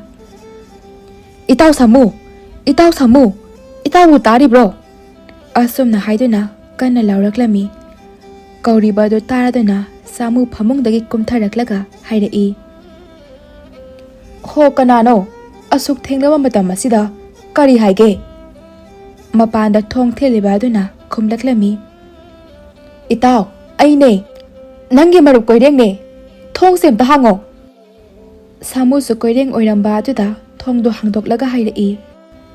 "ꯏꯇꯥꯎ ꯁꯥꯃꯨ! ꯏꯇꯥꯎ ꯁꯥꯃꯨ! ꯏꯇꯥꯎꯕꯨ ꯇꯥꯔꯤꯕ꯭ꯔꯣ?" ꯑꯁꯨꯝꯅ ꯍꯥꯏꯗꯨꯅ ꯀꯟꯅ ꯂꯥꯎꯔꯛꯂꯝꯃꯤ꯫ ꯀꯧꯔꯤꯕ ꯑꯗꯨ ꯇꯥꯔꯗꯨꯅ ꯁꯥꯃꯨ ꯐꯃꯨꯡꯗꯒꯤ ꯀꯨꯝꯊꯔꯛꯂꯒ ꯍꯥꯏꯔꯛꯏ, "ꯍꯣ, ꯀꯅꯥꯅꯣ? ꯑꯁꯨꯛ ꯊꯦꯡꯂꯕ ꯃꯇꯝ ꯑꯁꯤꯗ ꯀꯔꯤ ꯍꯥꯏꯒꯦ?" ꯃꯄꯥꯟꯗ ꯊꯣꯡ ꯊꯤꯜꯂꯤꯕ ꯑꯗꯨꯅ ꯈꯨꯝꯂꯛꯂꯝꯃꯤ, "ꯏꯇꯥꯎ, ꯑꯩꯅꯦ, ꯅꯪꯒꯤ ꯃꯔꯨꯞ ꯀꯣꯏꯔꯦꯡꯅꯦ꯫ ꯊꯣꯡꯁꯦ ꯑꯝꯇ ꯍꯥꯡꯉꯣ!" ꯁꯥꯃꯨꯁꯨ ꯀꯣꯏꯔꯦꯡ ꯑꯣꯏꯔꯝꯕ ꯑꯗꯨꯗ ꯊꯣꯡꯗꯣ ꯍꯥꯡꯗꯣꯛꯂꯒ ꯍꯥꯏꯔꯛꯏ,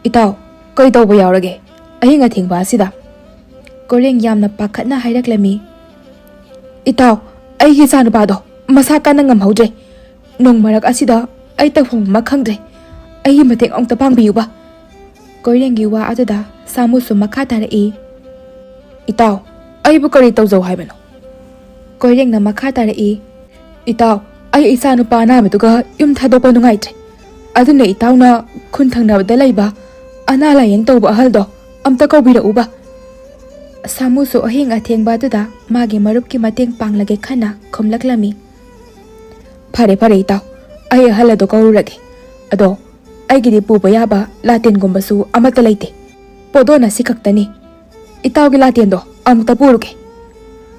"ꯏꯇꯥꯎ, ꯀꯩ ꯇꯧꯕ ꯌꯥꯎꯔꯒꯦ ꯑꯍꯤꯡ ꯑꯊꯦꯡꯕ ꯑꯁꯤꯗ?" ꯀꯣꯏꯔꯦꯡ ꯌꯥꯝꯅ ꯄꯥꯈꯠꯅ ꯍꯥꯏꯔꯛꯂꯝꯃꯤ, "ꯏꯇꯥꯎ, ꯑꯩꯒꯤ ꯏꯆꯥꯅꯨꯄꯥꯗꯣ ꯃꯁꯥ ꯀꯟꯅ ꯉꯝꯍꯧꯗ꯭ꯔꯦ꯫ ꯅꯣꯡ ꯃꯔꯛ ꯑꯁꯤꯗ ꯑꯩ ꯇꯧꯐꯝ ꯑꯃ ꯈꯪꯗ꯭ꯔꯦ꯫ ꯑꯩꯒꯤ ꯃꯇꯦꯡ ꯑꯃꯨꯛꯇ ꯄꯥꯡꯕꯤꯌꯨꯕ꯫" ꯀꯣꯏꯔꯦꯡꯒꯤ ꯋꯥ ꯑꯗꯨꯗ ꯁꯥꯃꯨꯁꯨ ꯃꯈꯥ ꯇꯥꯔꯛꯏ, "ꯏꯇꯥꯎ, ꯑꯩꯕꯨ ꯀꯔꯤ ꯇꯧꯖꯧ ꯍꯥꯏꯕꯅꯣ?" ꯀꯣꯏꯔꯦꯡꯅ ꯃꯈꯥ ꯇꯥꯔꯛꯏ, "ꯏꯇꯥꯎ, ꯑꯩ ꯏꯆꯥꯅꯨꯄꯥ ꯑꯅꯥꯕꯗꯨꯒ ꯌꯨꯝ ꯊꯥꯗꯣꯛꯄ ꯅꯨꯡꯉꯥꯏꯇ꯭ꯔꯦ꯫ ꯑꯗꯨꯅ ꯏꯇꯥꯎꯅ ꯈꯨꯟ ꯊꯪꯅꯕꯗ ꯂꯩꯕ ꯑꯅꯥ ꯂꯥꯌꯦꯡ ꯇꯧꯕ ꯑꯍꯜꯗꯣ ꯑꯝꯇ ꯀꯧꯕꯤꯔꯛꯎꯕ꯫" ꯁꯥꯃꯨꯁꯨ ꯑꯍꯤꯡ ꯑꯊꯦꯡꯕ ꯑꯗꯨꯗ ꯃꯥꯒꯤ ꯃꯔꯨꯞꯀꯤ ꯃꯇꯦꯡ ꯄꯥꯡꯂꯒꯦ ꯈꯟꯅ ꯈꯨꯝꯂꯛꯂꯝꯃꯤ, "ꯐꯔꯦ, ꯐꯔꯦ ꯏꯇꯥꯎ, ꯑꯩ ꯑꯍꯜ ꯑꯗꯣ ꯀꯧꯔꯨꯔꯒꯦ꯫ ꯑꯗꯣ ꯑꯩꯒꯤꯗꯤ ꯄꯨꯕ ꯌꯥꯕ ꯂꯥꯇꯦꯟꯒꯨꯝꯕꯁꯨ ꯑꯃꯠꯇ ꯂꯩꯇꯦ꯫ ꯄꯣꯠꯗꯣꯟ ꯑꯁꯤ ꯈꯛꯇꯅꯤ꯫ ꯏꯇꯥꯎꯒꯤ ꯂꯥꯇꯦꯟꯗꯣ ꯑꯃꯨꯛꯇ ꯄꯨꯔꯨꯒꯦ꯫"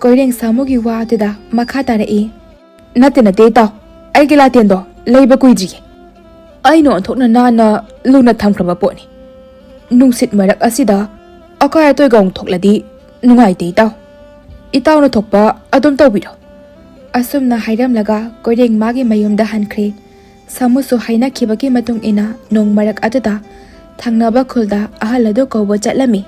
ꯀꯣꯏꯔꯦꯡ ꯁꯥꯃꯨꯒꯤ ꯋꯥ ꯑꯗꯨꯗ ꯃꯈꯥ ꯇꯥꯔꯛꯏ, "ꯅꯠꯇꯦ, ꯅꯠꯇꯦ ꯏꯇꯥꯎ, ꯑꯩꯒꯤ ꯂꯥꯇꯦꯟꯗꯣ ꯂꯩꯕ ꯀꯨꯏꯗ꯭ꯔꯤꯌꯦ꯫ ꯑꯩꯅ ꯑꯣꯟꯊꯣꯛꯅ ꯅꯥꯟꯅ ꯂꯨꯅ ꯊꯝꯈ꯭ꯔꯕ ꯄꯣꯠꯅꯤ꯫ ꯅꯨꯡꯁꯤꯠ ꯃꯔꯛ ꯑꯁꯤꯗ ꯑꯀꯥꯏ ꯑꯇꯣꯏꯒ ꯑꯃꯨꯛ ꯊꯣꯛꯂꯗꯤ ꯅꯨꯡꯉꯥꯏꯇꯦ ꯏꯇꯥꯎ꯫ ꯏꯇꯥꯎꯅ ꯊꯣꯛꯄ ꯑꯗꯨꯝ ꯇꯧꯕꯤꯔꯣ꯫" ꯑꯁꯨꯝꯅ ꯍꯥꯏꯔꯝꯂꯒ ꯀꯣꯏꯔꯦꯡ ꯃꯥꯒꯤ ꯃꯌꯨꯝꯗ ꯍꯟꯈ꯭ꯔꯦ꯫ ꯁꯥꯃꯨꯁꯨ ꯍꯥꯏꯅꯈꯤꯕꯒꯤ ꯃꯇꯨꯡ ꯏꯟꯅ ꯅꯣꯡ ꯃꯔꯛ ꯑꯗꯨꯗ ꯊꯪꯅꯕ ꯈꯨꯜꯗ ꯑꯍꯜ ꯑꯗꯨ ꯀꯧꯕ ꯆꯠꯂꯝꯃꯤ꯫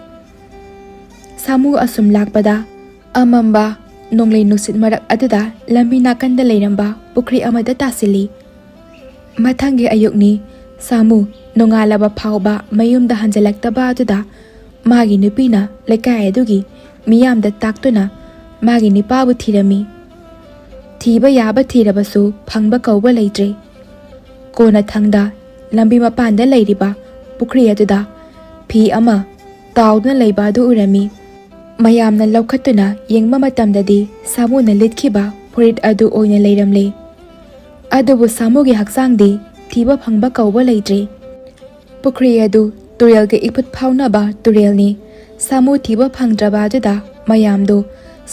ꯁꯥꯃꯨ ꯑꯁꯨꯝ ꯂꯥꯛꯄꯗ ꯑꯃꯝꯕ ꯅꯣꯡꯂꯩ ꯅꯨꯡꯁꯤꯠ ꯃꯔꯛ ꯑꯗꯨꯗ ꯂꯝꯕꯤ ꯅꯥꯀꯟꯗ ꯂꯩꯔꯝꯕ ꯄꯨꯈ꯭ꯔꯤ ꯑꯃꯗ ꯇꯥꯁꯤꯜꯂꯤ꯫ ꯃꯊꯪꯒꯤ ꯑꯌꯨꯛꯅꯤ꯫ ꯁꯥꯃꯨ ꯅꯣꯡꯉꯥꯜꯂꯕ ꯐꯥꯎꯕ ꯃꯌꯨꯝꯗ ꯍꯟꯖꯤꯜꯂꯛꯇꯕ ꯑꯗꯨꯗ ꯃꯥꯒꯤ ꯅꯨꯄꯤꯅ ꯂꯩꯀꯥꯏ ꯑꯗꯨꯒꯤ ꯃꯤꯌꯥꯝꯗ ꯇꯥꯛꯇꯨꯅ ꯃꯥꯒꯤ ꯅꯨꯄꯥꯕꯨ ꯊꯤꯔꯝꯃꯤ꯫ ꯊꯤꯕ ꯌꯥꯕ ꯊꯤꯔꯕꯁꯨ ꯐꯪꯕ ꯀꯧꯕ ꯂꯩꯇ꯭ꯔꯦ꯫ ꯀꯣꯟꯅꯊꯪꯗ ꯂꯝꯕꯤ ꯃꯄꯥꯟꯗ ꯂꯩꯔꯤꯕ ꯄꯨꯈ꯭ꯔꯤ ꯑꯗꯨꯗ ꯐꯤ ꯑꯃ ꯇꯥꯎꯗꯨꯅ ꯂꯩꯕ ꯑꯗꯨ ꯎꯔꯝꯃꯤ꯫ ꯃꯌꯥꯝꯅ ꯂꯧꯈꯠꯇꯨꯅ ꯌꯦꯡꯕ ꯃꯇꯝꯗꯗꯤ ꯁꯥꯃꯨꯅ ꯂꯤꯠꯈꯤꯕ ꯐꯨꯔꯤꯠ ꯑꯗꯨ ꯑꯣꯏꯅ ꯂꯩꯔꯝꯂꯦ꯫ ꯑꯗꯨꯕꯨ ꯁꯥꯃꯨꯒꯤ ꯍꯛꯆꯥꯡꯗꯤ ꯊꯤꯕ ꯐꯪꯕ ꯀꯧꯕ ꯂꯩꯇ꯭ꯔꯦ꯫ ꯄꯨꯈ꯭ꯔꯤ ꯑꯗꯨ ꯇꯨꯔꯦꯜꯒ ꯏꯐꯨꯠ ꯐꯥꯎꯅꯕ ꯇꯨꯔꯦꯜꯅꯤ꯫ ꯁꯥꯃꯨ ꯊꯤꯕ ꯐꯪꯗ꯭ꯔꯕ ꯑꯗꯨꯗ ꯃꯌꯥꯝꯗꯨ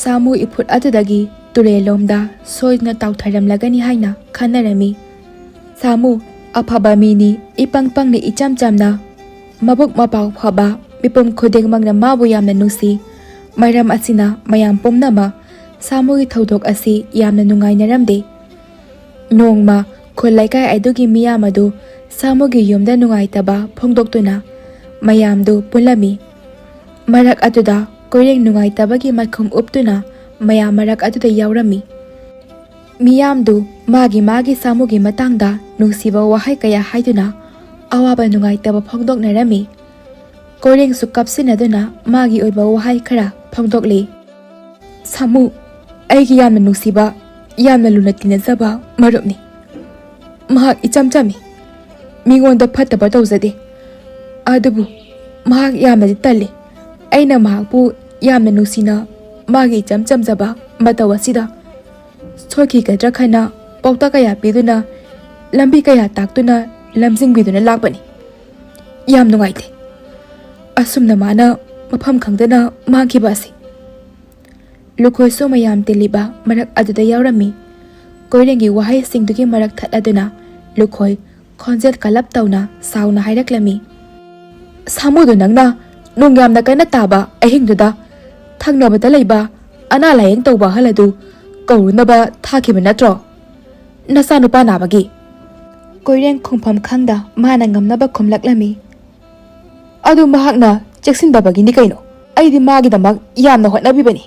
ꯁꯥꯃꯨ ꯏꯐꯨꯠ ꯑꯗꯨꯗꯒꯤ ꯇꯨꯔꯦꯜꯂꯣꯝꯗ ꯁꯣꯏꯗꯅ ꯇꯥꯎꯊꯔꯝꯂꯒꯅꯤ ꯍꯥꯏꯅ ꯈꯟꯅꯔꯝꯃꯤ꯫ ꯁꯥꯃꯨ ꯑꯐꯕ ꯃꯤꯅꯤ, ꯏꯄꯪ ꯄꯪꯅ ꯏꯆꯝ ꯆꯝꯅ ꯃꯕꯨꯛ ꯃꯄꯥꯎ ꯐꯕ, ꯃꯤꯄꯨꯝ ꯈꯨꯗꯤꯡꯃꯛꯅ ꯃꯥꯕꯨ ꯌꯥꯝꯅ ꯅꯨꯡꯁꯤ꯫ ꯃꯔꯝ ꯑꯁꯤꯅ ꯃꯌꯥꯝ ꯄꯨꯝꯅꯃꯛ ꯁꯥꯃꯨꯒꯤ ꯊꯧꯗꯣꯛ ꯑꯁꯤ ꯌꯥꯝꯅ ꯅꯨꯡꯉꯥꯏꯅꯔꯝꯗꯦ꯫ ꯅꯣꯡꯃ ꯈꯨꯜ ꯂꯩꯀꯥꯏ ꯑꯗꯨꯒꯤ ꯃꯤꯌꯥꯝ ꯑꯗꯨ ꯁꯥꯃꯨꯒꯤ ꯌꯨꯝꯗ ꯅꯨꯡꯉꯥꯏꯇꯕ ꯐꯣꯡꯗꯣꯛꯇꯨꯅ ꯃꯌꯥꯝꯗꯨ ꯄꯨꯜꯂꯝꯃꯤ꯫ ꯃꯔꯛ ꯑꯗꯨꯗ ꯀꯣꯏꯔꯦꯡ ꯅꯨꯡꯉꯥꯏꯇꯕꯒꯤ ꯃꯥꯏꯈꯨꯝ ꯎꯞꯇꯨꯅ ꯃꯌꯥꯝ ꯃꯔꯛ ꯑꯗꯨꯗ ꯌꯥꯎꯔꯝꯃꯤ꯫ ꯃꯤꯌꯥꯝꯗꯨ ꯃꯥꯒꯤ ꯃꯥꯒꯤ ꯁꯥꯃꯨꯒꯤ ꯃꯇꯥꯡꯗ ꯅꯨꯡꯁꯤꯕ ꯋꯥꯍꯩ ꯀꯌꯥ ꯍꯥꯏꯗꯨꯅ ꯑꯋꯥꯕ ꯅꯨꯡꯉꯥꯏꯇꯕ ꯐꯣꯡꯗꯣꯛꯅꯔꯝꯃꯤ꯫ ꯀꯣꯏꯔꯦꯡꯁꯨ ꯀꯞꯁꯤꯟꯅꯗꯨꯅ ꯃꯥꯒꯤ ꯑꯣꯏꯕ ꯋꯥꯍꯩ ꯈꯔ ꯐꯣꯡꯗꯣꯛꯂꯤ꯫ "ꯁꯥꯃꯨ ꯑꯩꯒꯤ ꯌꯥꯝꯅ ꯅꯨꯡꯁꯤꯕ, ꯌꯥꯝꯅ ꯂꯨꯅ ꯇꯤꯟꯅꯖꯕ ꯃꯔꯨꯞꯅꯤ꯫ ꯃꯍꯥꯛ ꯏꯆꯝ ꯆꯝꯃꯤ꯫ ꯃꯤꯉꯣꯟꯗ ꯐꯠꯇꯕ ꯇꯧꯖꯗꯦ꯫ ꯑꯗꯨꯕꯨ ꯃꯍꯥꯛ ꯌꯥꯝꯅꯗꯤ ꯇꯜꯂꯤ꯫ ꯑꯩꯅ ꯃꯍꯥꯛꯄꯨ ꯌꯥꯝꯅ ꯅꯨꯡꯁꯤꯅ ꯃꯥꯒꯤ ꯏꯆꯝ ꯆꯝꯖꯕ ꯃꯇꯧ ꯑꯁꯤꯗ ꯁꯣꯏꯈꯤꯒꯗ꯭ꯔꯥ ꯈꯟꯅ ꯄꯥꯎꯇꯥꯛ ꯀꯌꯥ ꯄꯤꯗꯨꯅ, ꯂꯝꯕꯤ ꯀꯌꯥ ꯇꯥꯛꯇꯨꯅ ꯂꯝꯖꯤꯡꯕꯤꯗꯨꯅ ꯂꯥꯛꯄꯅꯤ꯫ ꯌꯥꯝ ꯅꯨꯡꯉꯥꯏꯇꯦ ꯑꯁꯨꯝꯅ ꯃꯥꯅ ꯃꯐꯝ ꯈꯪꯗꯅ ꯃꯥꯡꯈꯤꯕ ꯑꯁꯤ꯫" ꯂꯨꯈꯣꯏꯁꯨ ꯃꯌꯥꯝ ꯇꯤꯜꯂꯤꯕ ꯃꯔꯛ ꯑꯗꯨꯗ ꯌꯥꯎꯔꯝꯃꯤ꯫ ꯀꯣꯏꯔꯦꯡꯒꯤ ꯋꯥꯍꯩꯁꯤꯡꯗꯨꯒꯤ ꯃꯔꯛ ꯊꯠꯂꯗꯨꯅ ꯂꯨꯈꯣꯏ ꯈꯣꯟꯖꯦꯜ ꯀꯜꯂꯞ ꯇꯧꯅ ꯁꯥꯎꯅ ꯍꯥꯏꯔꯛꯂꯝꯃꯤ꯫ "ꯁꯥꯃꯨꯗꯨ ꯅꯪꯅ ꯅꯣꯡ ꯌꯥꯝꯅ ꯀꯟꯅ ꯇꯥꯕ ꯑꯍꯤꯡꯗꯨꯗ ꯊꯪꯅꯕꯗ ꯂꯩꯕ ꯑꯅꯥ ꯂꯥꯌꯦꯡ ꯇꯧꯕ ꯑꯍꯜ ꯑꯗꯨ ꯀꯧꯔꯨꯅꯕ ꯊꯥꯈꯤꯕ ꯅꯠꯇ꯭ꯔꯣ? ꯅꯆꯥꯅꯨꯄꯥ ꯅꯥꯕꯒꯤ?" ꯀꯣꯏꯔꯦꯡ ꯈꯨꯝꯐꯝ ꯈꯪꯗ ꯃꯥꯅ ꯉꯝꯅꯕ ꯈꯨꯝꯂꯛꯂꯝꯃꯤ꯫ "ꯑꯗꯨ ꯃꯍꯥꯛꯅ ꯆꯦꯛꯁꯤꯟꯗꯕꯒꯤꯅꯤ ꯀꯩꯅꯣ꯫ ꯑꯩꯗꯤ ꯃꯥꯒꯤꯗꯃꯛ ꯌꯥꯝꯅ ꯍꯣꯠꯅꯕꯤꯕꯅꯤ꯫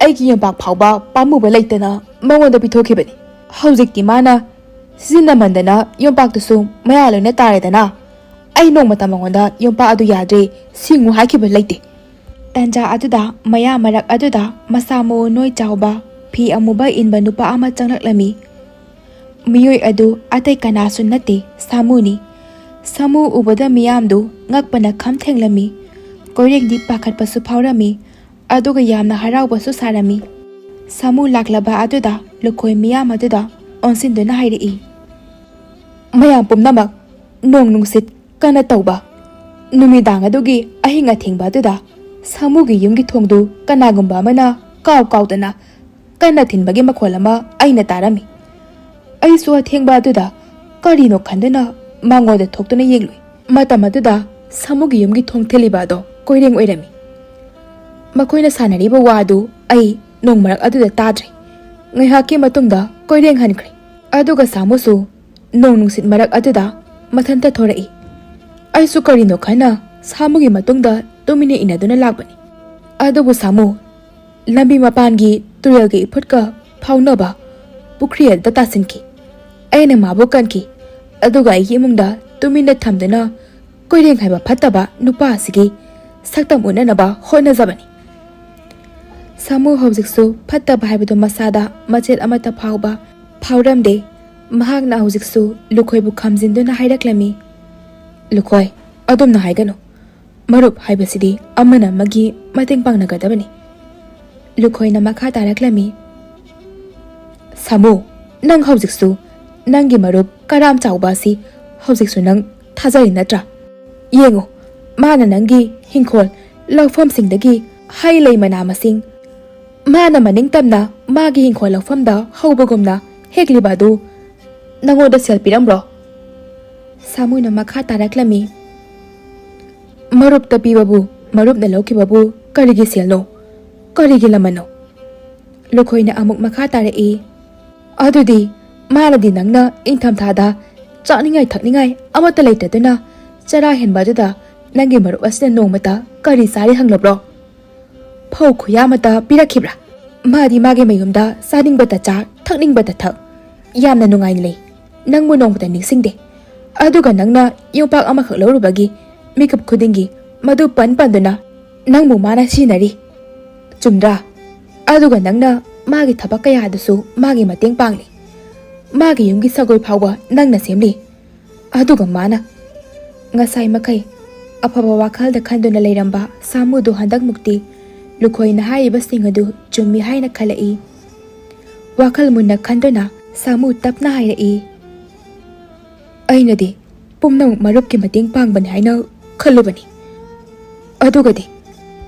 ꯑꯩꯒꯤ ꯌꯣꯝꯄꯥꯛ ꯐꯥꯎꯕ ꯄꯥꯝꯃꯨꯕ ꯂꯩꯇꯅ ꯃꯉꯣꯟꯗ ꯄꯤꯊꯣꯛꯈꯤꯕꯅꯤ꯫ ꯍꯧꯖꯤꯛꯇꯤ ꯃꯥꯅ ꯁꯤꯖꯤꯟꯅꯃꯟꯗꯅ ꯌꯣꯝꯄꯥꯛꯇꯨꯁꯨ ꯃꯌꯥ ꯂꯣꯏꯅ ꯇꯥꯔꯦꯗꯅ꯫ ꯑꯩ ꯅꯣꯡꯃꯇ ꯃꯉꯣꯟꯗ ꯌꯨꯝ ꯄꯥꯛ ꯑꯗꯨ ꯌꯥꯗ꯭ꯔꯦ, ꯁꯤꯡꯉꯨ ꯍꯥꯏꯈꯤꯕ ꯂꯩꯇꯦ꯫ ꯇꯟꯖꯥ ꯑꯗꯨꯗ ꯃꯌꯥꯝ ꯃꯔꯛ ꯑꯗꯨꯗ ꯃꯁꯥ ꯃꯎ ꯅꯣꯏ ꯆꯥꯎꯕ, ꯐꯤ ꯑꯃꯨꯕ ꯏꯟꯕ ꯅꯨꯄꯥ ꯑꯃ ꯆꯪꯂꯛꯂꯝꯃꯤ꯫ ꯃꯤꯑꯣꯏ ꯑꯗꯨ ꯑꯇꯩ ꯀꯅꯥꯁꯨ ꯅꯠꯇꯦ, ꯁꯥꯃꯨꯅꯤ꯫ ꯁꯥꯃꯨ ꯎꯕꯗ ꯃꯤꯌꯥꯝꯗꯨ ꯉꯛꯄꯅ ꯈꯝ ꯊꯦꯡꯂꯝꯃꯤ꯫ ꯀꯣꯏꯔꯦꯡꯗꯤ ꯄꯥꯈꯠꯄꯁꯨ ꯐꯥꯎꯔꯝꯃꯤ꯫ ꯑꯗꯨꯒ ꯌꯥꯝꯅ ꯍꯔꯥꯎꯕꯁꯨ ꯁꯥꯔꯝꯃꯤ꯫ ꯁꯥꯃꯨ ꯂꯥꯛꯂꯕ ꯑꯗꯨꯗ ꯂꯨꯈꯣꯏ ꯃꯤꯌꯥꯝ ꯑꯗꯨꯗ ꯑꯣꯟꯁꯤꯟꯗꯨꯅ ꯍꯥꯏꯔꯛꯏ, "ꯃꯌꯥꯝ ꯄꯨꯝꯅꯃꯛ, ꯅꯣꯡ ꯅꯨꯡꯁꯤꯠ ꯀꯟꯅ ꯇꯧꯕ ꯅꯨꯃꯤꯗꯥꯡ ꯑꯗꯨꯒꯤ ꯑꯍꯤꯡ ꯑꯊꯦꯡꯕ ꯑꯗꯨꯗ ꯁꯥꯃꯨꯒꯤ ꯌꯨꯝꯒꯤ ꯊꯣꯡꯗꯨ ꯀꯅꯥꯒꯨꯝꯕ ꯑꯃꯅ ꯀꯥꯎ ꯀꯥꯎꯗꯅ ꯀꯟꯅ ꯊꯤꯟꯕꯒꯤ ꯃꯈꯣꯜ ꯑꯃ ꯑꯩꯅ ꯇꯥꯔꯝꯃꯤ꯫ ꯑꯩꯁꯨ ꯑꯊꯦꯡꯕ ꯑꯗꯨꯗ ꯀꯔꯤꯅꯣ ꯈꯟꯗꯨꯅ ꯃꯉꯣꯟꯗ ꯊꯣꯛꯇꯨꯅ ꯌꯦꯡꯂꯨꯏ꯫ ꯃꯇꯝ ꯑꯗꯨꯗ ꯁꯥꯃꯨꯒꯤ ꯌꯨꯝꯒꯤ ꯊꯣꯡ ꯊꯤꯜꯂꯤꯕ ꯑꯗꯣ ꯀꯣꯏꯔꯦꯡ ꯑꯣꯏꯔꯝꯃꯤ꯫ ꯃꯈꯣꯏꯅ ꯁꯥꯟꯅꯔꯤꯕ ꯋꯥ ꯑꯗꯨ ꯑꯩ ꯅꯣꯡ ꯃꯔꯛ ꯑꯗꯨꯗ ꯇꯥꯗ꯭ꯔꯦ꯫ ꯉꯥꯏꯍꯥꯛꯀꯤ ꯃꯇꯨꯡꯗ ꯀꯣꯏꯔꯦꯡ ꯍꯟꯈ꯭ꯔꯦ꯫ ꯑꯗꯨꯒ ꯁꯥꯃꯨꯁꯨ ꯅꯣꯡ ꯅꯨꯡꯁꯤꯠ ꯃꯔꯛ ꯑꯗꯨꯗ ꯃꯊꯟꯇ ꯊꯣꯔꯛꯏ꯫ ꯑꯩꯁꯨ ꯀꯔꯤꯅꯣ ꯈꯟꯅ ꯁꯥꯃꯨꯒꯤ ꯃꯇꯨꯡꯗ ꯇꯨꯃꯤꯟꯅ ꯏꯟꯅꯗꯨꯅ ꯂꯥꯛꯄꯅꯤ꯫ ꯑꯗꯨꯕꯨ ꯁꯥꯃꯨ ꯂꯝꯕꯤ ꯃꯄꯥꯟꯒꯤ ꯇꯨꯔꯦꯜꯒꯤ ꯏꯐꯨꯠꯀ ꯐꯥꯎꯅꯕ ꯄꯨꯈ꯭ꯔꯤ ꯑꯗꯨꯗ ꯇꯥꯁꯤꯟꯈꯤ꯫ ꯑꯩꯅ ꯃꯥꯕꯨ ꯀꯟꯈꯤ, ꯑꯗꯨꯒ ꯑꯩꯒꯤ ꯏꯃꯨꯡꯗ ꯇꯨꯃꯤꯟꯅ ꯊꯝꯗꯨꯅ ꯀꯣꯏꯔꯦꯡ ꯍꯥꯏꯕ ꯐꯠꯇꯕ ꯅꯨꯄꯥ ꯑꯁꯤꯒꯤ ꯁꯛꯇꯝ ꯎꯠꯅꯅꯕ ꯍꯣꯠꯅꯖꯕꯅꯤ꯫ ꯁꯥꯃꯨ ꯍꯧꯖꯤꯛꯁꯨ ꯐꯠꯇꯕ ꯍꯥꯏꯕꯗꯨ ꯃꯁꯥꯗ ꯃꯆꯦꯠ ꯑꯃꯠꯇ ꯐꯥꯎꯕ ꯐꯥꯎꯔꯝꯗꯦ꯫ ꯃꯍꯥꯛꯅ ꯍꯧꯖꯤꯛꯁꯨ ꯂꯨꯈꯣꯏꯕꯨ ꯈꯥꯝꯖꯤꯟꯗꯨꯅ ꯍꯥꯏꯔꯛꯂꯝꯃꯤ, "ꯂꯨꯈꯣꯏ, ꯑꯗꯨꯝꯅ ꯍꯥꯏꯒꯅꯨ꯫ ꯃꯔꯨꯞ ꯍꯥꯏꯕꯁꯤꯗꯤ ꯑꯃꯅ ꯑꯃꯒꯤ ꯃꯇꯦꯡ ꯄꯥꯡꯅꯒꯗꯕꯅꯤ꯫" ꯂꯨꯈꯣꯏꯅ ꯃꯈꯥ ꯇꯥꯔꯛꯂꯝꯃꯤ, "ꯁꯥꯃꯨ, ꯅꯪ ꯍꯧꯖꯤꯛꯁꯨ ꯅꯪꯒꯤ ꯃꯔꯨꯞ ꯀꯔꯥꯝ ꯆꯥꯎꯕ ꯑꯁꯤ ꯍꯧꯖꯤꯛꯁꯨ ꯅꯪ ꯊꯥꯖꯔꯤ ꯅꯠꯇ꯭ꯔꯥ? ꯌꯦꯡꯉꯨ, ꯃꯥꯅ ꯅꯪꯒꯤ ꯍꯤꯡꯈꯣꯜ ꯂꯧꯐꯝꯁꯤꯡꯗꯒꯤ ꯍꯩ ꯂꯩ ꯃꯅꯥ ꯃꯁꯤꯡ, ꯃꯥꯅ ꯃꯅꯤꯡ ꯇꯝꯅ ꯃꯥꯒꯤ ꯍꯤꯡꯈꯣꯜ ꯂꯧꯐꯝꯗ ꯍꯧꯕꯒꯨꯝꯅ ꯍꯦꯛꯂꯤꯕ ꯑꯗꯨ ꯅꯪꯉꯣꯟꯗ ꯁꯦꯜ ꯄꯤꯔꯝꯕ꯭ꯔꯣ?" ꯁꯥꯃꯨꯅ ꯃꯈꯥ ꯇꯥꯔꯛꯂꯝꯃꯤ, "ꯃꯔꯨꯞꯇ ꯄꯤꯕꯕꯨ ꯃꯔꯨꯞꯅ ꯂꯧꯈꯤꯕꯕꯨ ꯀꯔꯤꯒꯤ ꯁꯦꯜꯅꯣ? ꯀꯔꯤꯒꯤ ꯂꯃꯟꯅꯣ?" ꯂꯨꯈꯣꯏꯅ ꯑꯃꯨꯛ ꯃꯈꯥ ꯇꯥꯔꯛꯏ, "ꯑꯗꯨꯗꯤ ꯃꯥꯅꯗꯤ ꯅꯪꯅ ꯏꯪꯊꯝꯊꯥꯗ ꯆꯥꯅꯤꯡꯉꯥꯏ ꯊꯛꯅꯤꯡꯉꯥꯏ ꯑꯃꯠꯇ ꯂꯩꯇꯗꯨꯅ ꯆꯔꯥ ꯍꯦꯟꯕ ꯑꯗꯨꯗ ꯅꯪꯒꯤ ꯃꯔꯨꯞ ꯑꯁꯤꯅ ꯅꯣꯡꯃꯇ ꯀꯔꯤ ꯆꯥꯔꯤ ꯍꯪꯂꯕ꯭ꯔꯣ? ꯐꯧ ꯈꯨꯌꯥ ꯑꯃꯠꯇ ꯄꯤꯔꯛꯈꯤꯕ꯭ꯔꯥ? ꯃꯥꯗꯤ ꯃꯥꯒꯤ ꯃꯌꯨꯝꯗ ꯆꯥꯅꯤꯡꯕꯇ ꯆꯥ, ꯊꯛꯅꯤꯡꯕꯇ ꯊꯛ, ꯌꯥꯝꯅ ꯅꯨꯡꯉꯥꯏꯅ ꯂꯩ꯫ ꯅꯪꯕꯨ ꯅꯣꯡꯃꯇ ꯅꯤꯡꯁꯤꯡꯗꯦ꯫ ꯑꯗꯨꯒ ꯅꯪꯅ ꯌꯣꯝꯄꯥꯛ ꯑꯃꯈꯛ ꯂꯧꯔꯨꯕꯒꯤ ꯃꯤꯀꯨꯞ ꯈꯨꯗꯤꯡꯒꯤ ꯃꯗꯨ ꯄꯟ ꯄꯟꯗꯨꯅ ꯅꯪꯕꯨ ꯃꯥꯅ ꯁꯤꯖꯤꯟꯅꯔꯤ꯫ ꯆꯨꯝꯗ꯭ꯔꯥ? ꯑꯗꯨꯒ ꯅꯪꯅ ꯃꯥꯒꯤ ꯊꯕꯛ ꯀꯌꯥꯗꯁꯨ ꯃꯥꯒꯤ ꯃꯇꯦꯡ ꯄꯥꯡꯂꯤ꯫ ꯃꯥꯒꯤ ꯌꯨꯝꯒꯤ ꯁꯪꯒꯣꯏ ꯐꯥꯎꯕ ꯅꯪꯅ ꯁꯦꯝꯂꯤ꯫ ꯑꯗꯨꯒ ꯃꯥꯅ ꯉꯁꯥꯏ ꯃꯈꯩ ꯑꯐꯕ ꯋꯥꯈꯜꯗ ꯈꯟꯗꯨꯅ ꯂꯩꯔꯝꯕ ꯁꯥꯃꯨꯗꯨ ꯍꯟꯗꯛꯃꯨꯛꯇꯤ ꯂꯨꯈꯣꯏꯅ ꯍꯥꯏꯔꯤꯕꯁꯤꯡ ꯑꯗꯨ ꯆꯨꯝꯃꯤ ꯍꯥꯏꯅ ꯈꯜꯂꯛꯏ꯫ ꯋꯥꯈꯜ ꯃꯨꯟꯅ ꯈꯟꯗꯨꯅ ꯁꯥꯃꯨ ꯇꯞꯅ ꯍꯥꯏꯔꯛꯏ, "ꯑꯩꯅꯗꯤ ꯄꯨꯝꯅꯃꯛ ꯃꯔꯨꯞꯀꯤ ꯃꯇꯦꯡ ꯄꯥꯡꯕꯅꯤ ꯍꯥꯏꯅ ꯈꯜꯂꯨꯕꯅꯤ꯫" ꯑꯗꯨꯒꯗꯤ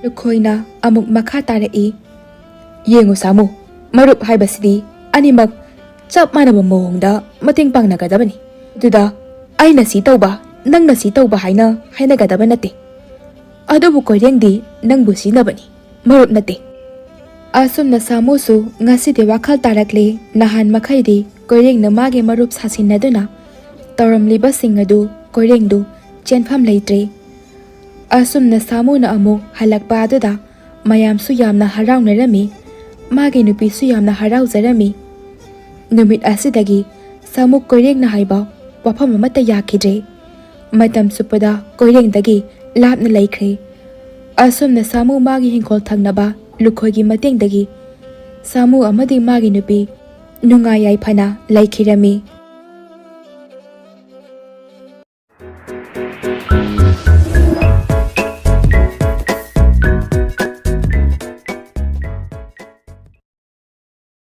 ꯂꯨꯈꯣꯏꯅ ꯑꯃꯨꯛ ꯃꯈꯥ ꯇꯥꯔꯛꯏ, "ꯌꯦꯡꯉꯨ ꯁꯥꯃꯨ, ꯃꯔꯨꯞ ꯍꯥꯏꯕꯁꯤꯗꯤ ꯑꯅꯤꯃꯛ ꯆꯞ ꯃꯥꯟꯅꯕ ꯃꯑꯣꯡꯗ ꯃꯇꯦꯡ ꯄꯥꯡꯅꯒꯗꯕꯅꯤ꯫ ꯑꯗꯨꯗ ꯑꯩꯅ ꯁꯤ ꯇꯧꯕ, ꯅꯪꯅ ꯁꯤ ꯇꯧꯕ ꯍꯥꯏꯅ ꯍꯥꯏꯅꯒꯗꯕ ꯅꯠꯇꯦ꯫ ꯑꯗꯨꯕꯨ ꯀꯣꯏꯔꯦꯡꯗꯤ ꯅꯪꯕꯨ ꯁꯤꯖꯤꯟꯅꯕꯅꯤ, ꯃꯔꯨꯞ ꯅꯠꯇꯦ꯫" ꯑꯁꯨꯝꯅ ꯁꯥꯃꯨꯁꯨ ꯉꯁꯤꯗꯤ ꯋꯥꯈꯜ ꯇꯥꯔꯛꯂꯦ꯫ ꯅꯍꯥꯟ ꯃꯈꯩꯗꯤ ꯀꯣꯏꯔꯦꯡꯅ ꯃꯥꯒꯤ ꯃꯔꯨꯞ ꯁꯥꯁꯤꯟꯅꯗꯨꯅ ꯇꯧꯔꯝꯂꯤꯕꯁꯤꯡ ꯑꯗꯨ ꯀꯣꯏꯔꯦꯡꯗꯨ ꯆꯦꯟꯐꯝ ꯂꯩꯇ꯭ꯔꯦ꯫ ꯑꯁꯨꯝꯅ ꯁꯥꯃꯨꯅ ꯑꯃꯨꯛ ꯍꯜꯂꯛꯄ ꯑꯗꯨꯗ ꯃꯌꯥꯝꯁꯨ ꯌꯥꯝꯅ ꯍꯔꯥꯎꯅꯔꯝꯃꯤ꯫ ꯃꯥꯒꯤ ꯅꯨꯄꯤꯁꯨ ꯌꯥꯝꯅ ꯍꯔꯥꯎꯖꯔꯝꯃꯤ꯫ ꯅꯨꯃꯤꯠ ꯑꯁꯤꯗꯒꯤ ꯁꯥꯃꯨ ꯀꯣꯏꯔꯦꯡꯅ ꯍꯥꯏꯕ ꯋꯥꯐꯝ ꯑꯃꯠꯇ ꯌꯥꯈꯤꯗ꯭ꯔꯦ꯫ ꯃꯇꯝ ꯆꯨꯞꯄꯗ ꯀꯣꯏꯔꯦꯡꯗꯒꯤ ꯂꯥꯞꯅ ꯂꯩꯈ꯭ꯔꯦ꯫ ꯑꯁꯨꯝꯅ ꯁꯥꯃꯨ ꯃꯥꯒꯤ ꯍꯤꯡꯈꯣꯜ ꯊꯪꯅꯕ ꯂꯨꯈꯣꯏꯒꯤ ꯃꯇꯦꯡꯗꯒꯤ ꯁꯥꯃꯨ ꯑꯃꯗꯤ ꯃꯥꯒꯤ ꯅꯨꯄꯤ ꯅꯨꯡꯉꯥꯏ ꯌꯥꯏꯐꯅ ꯂꯩꯈꯤꯔꯝꯃꯤ꯫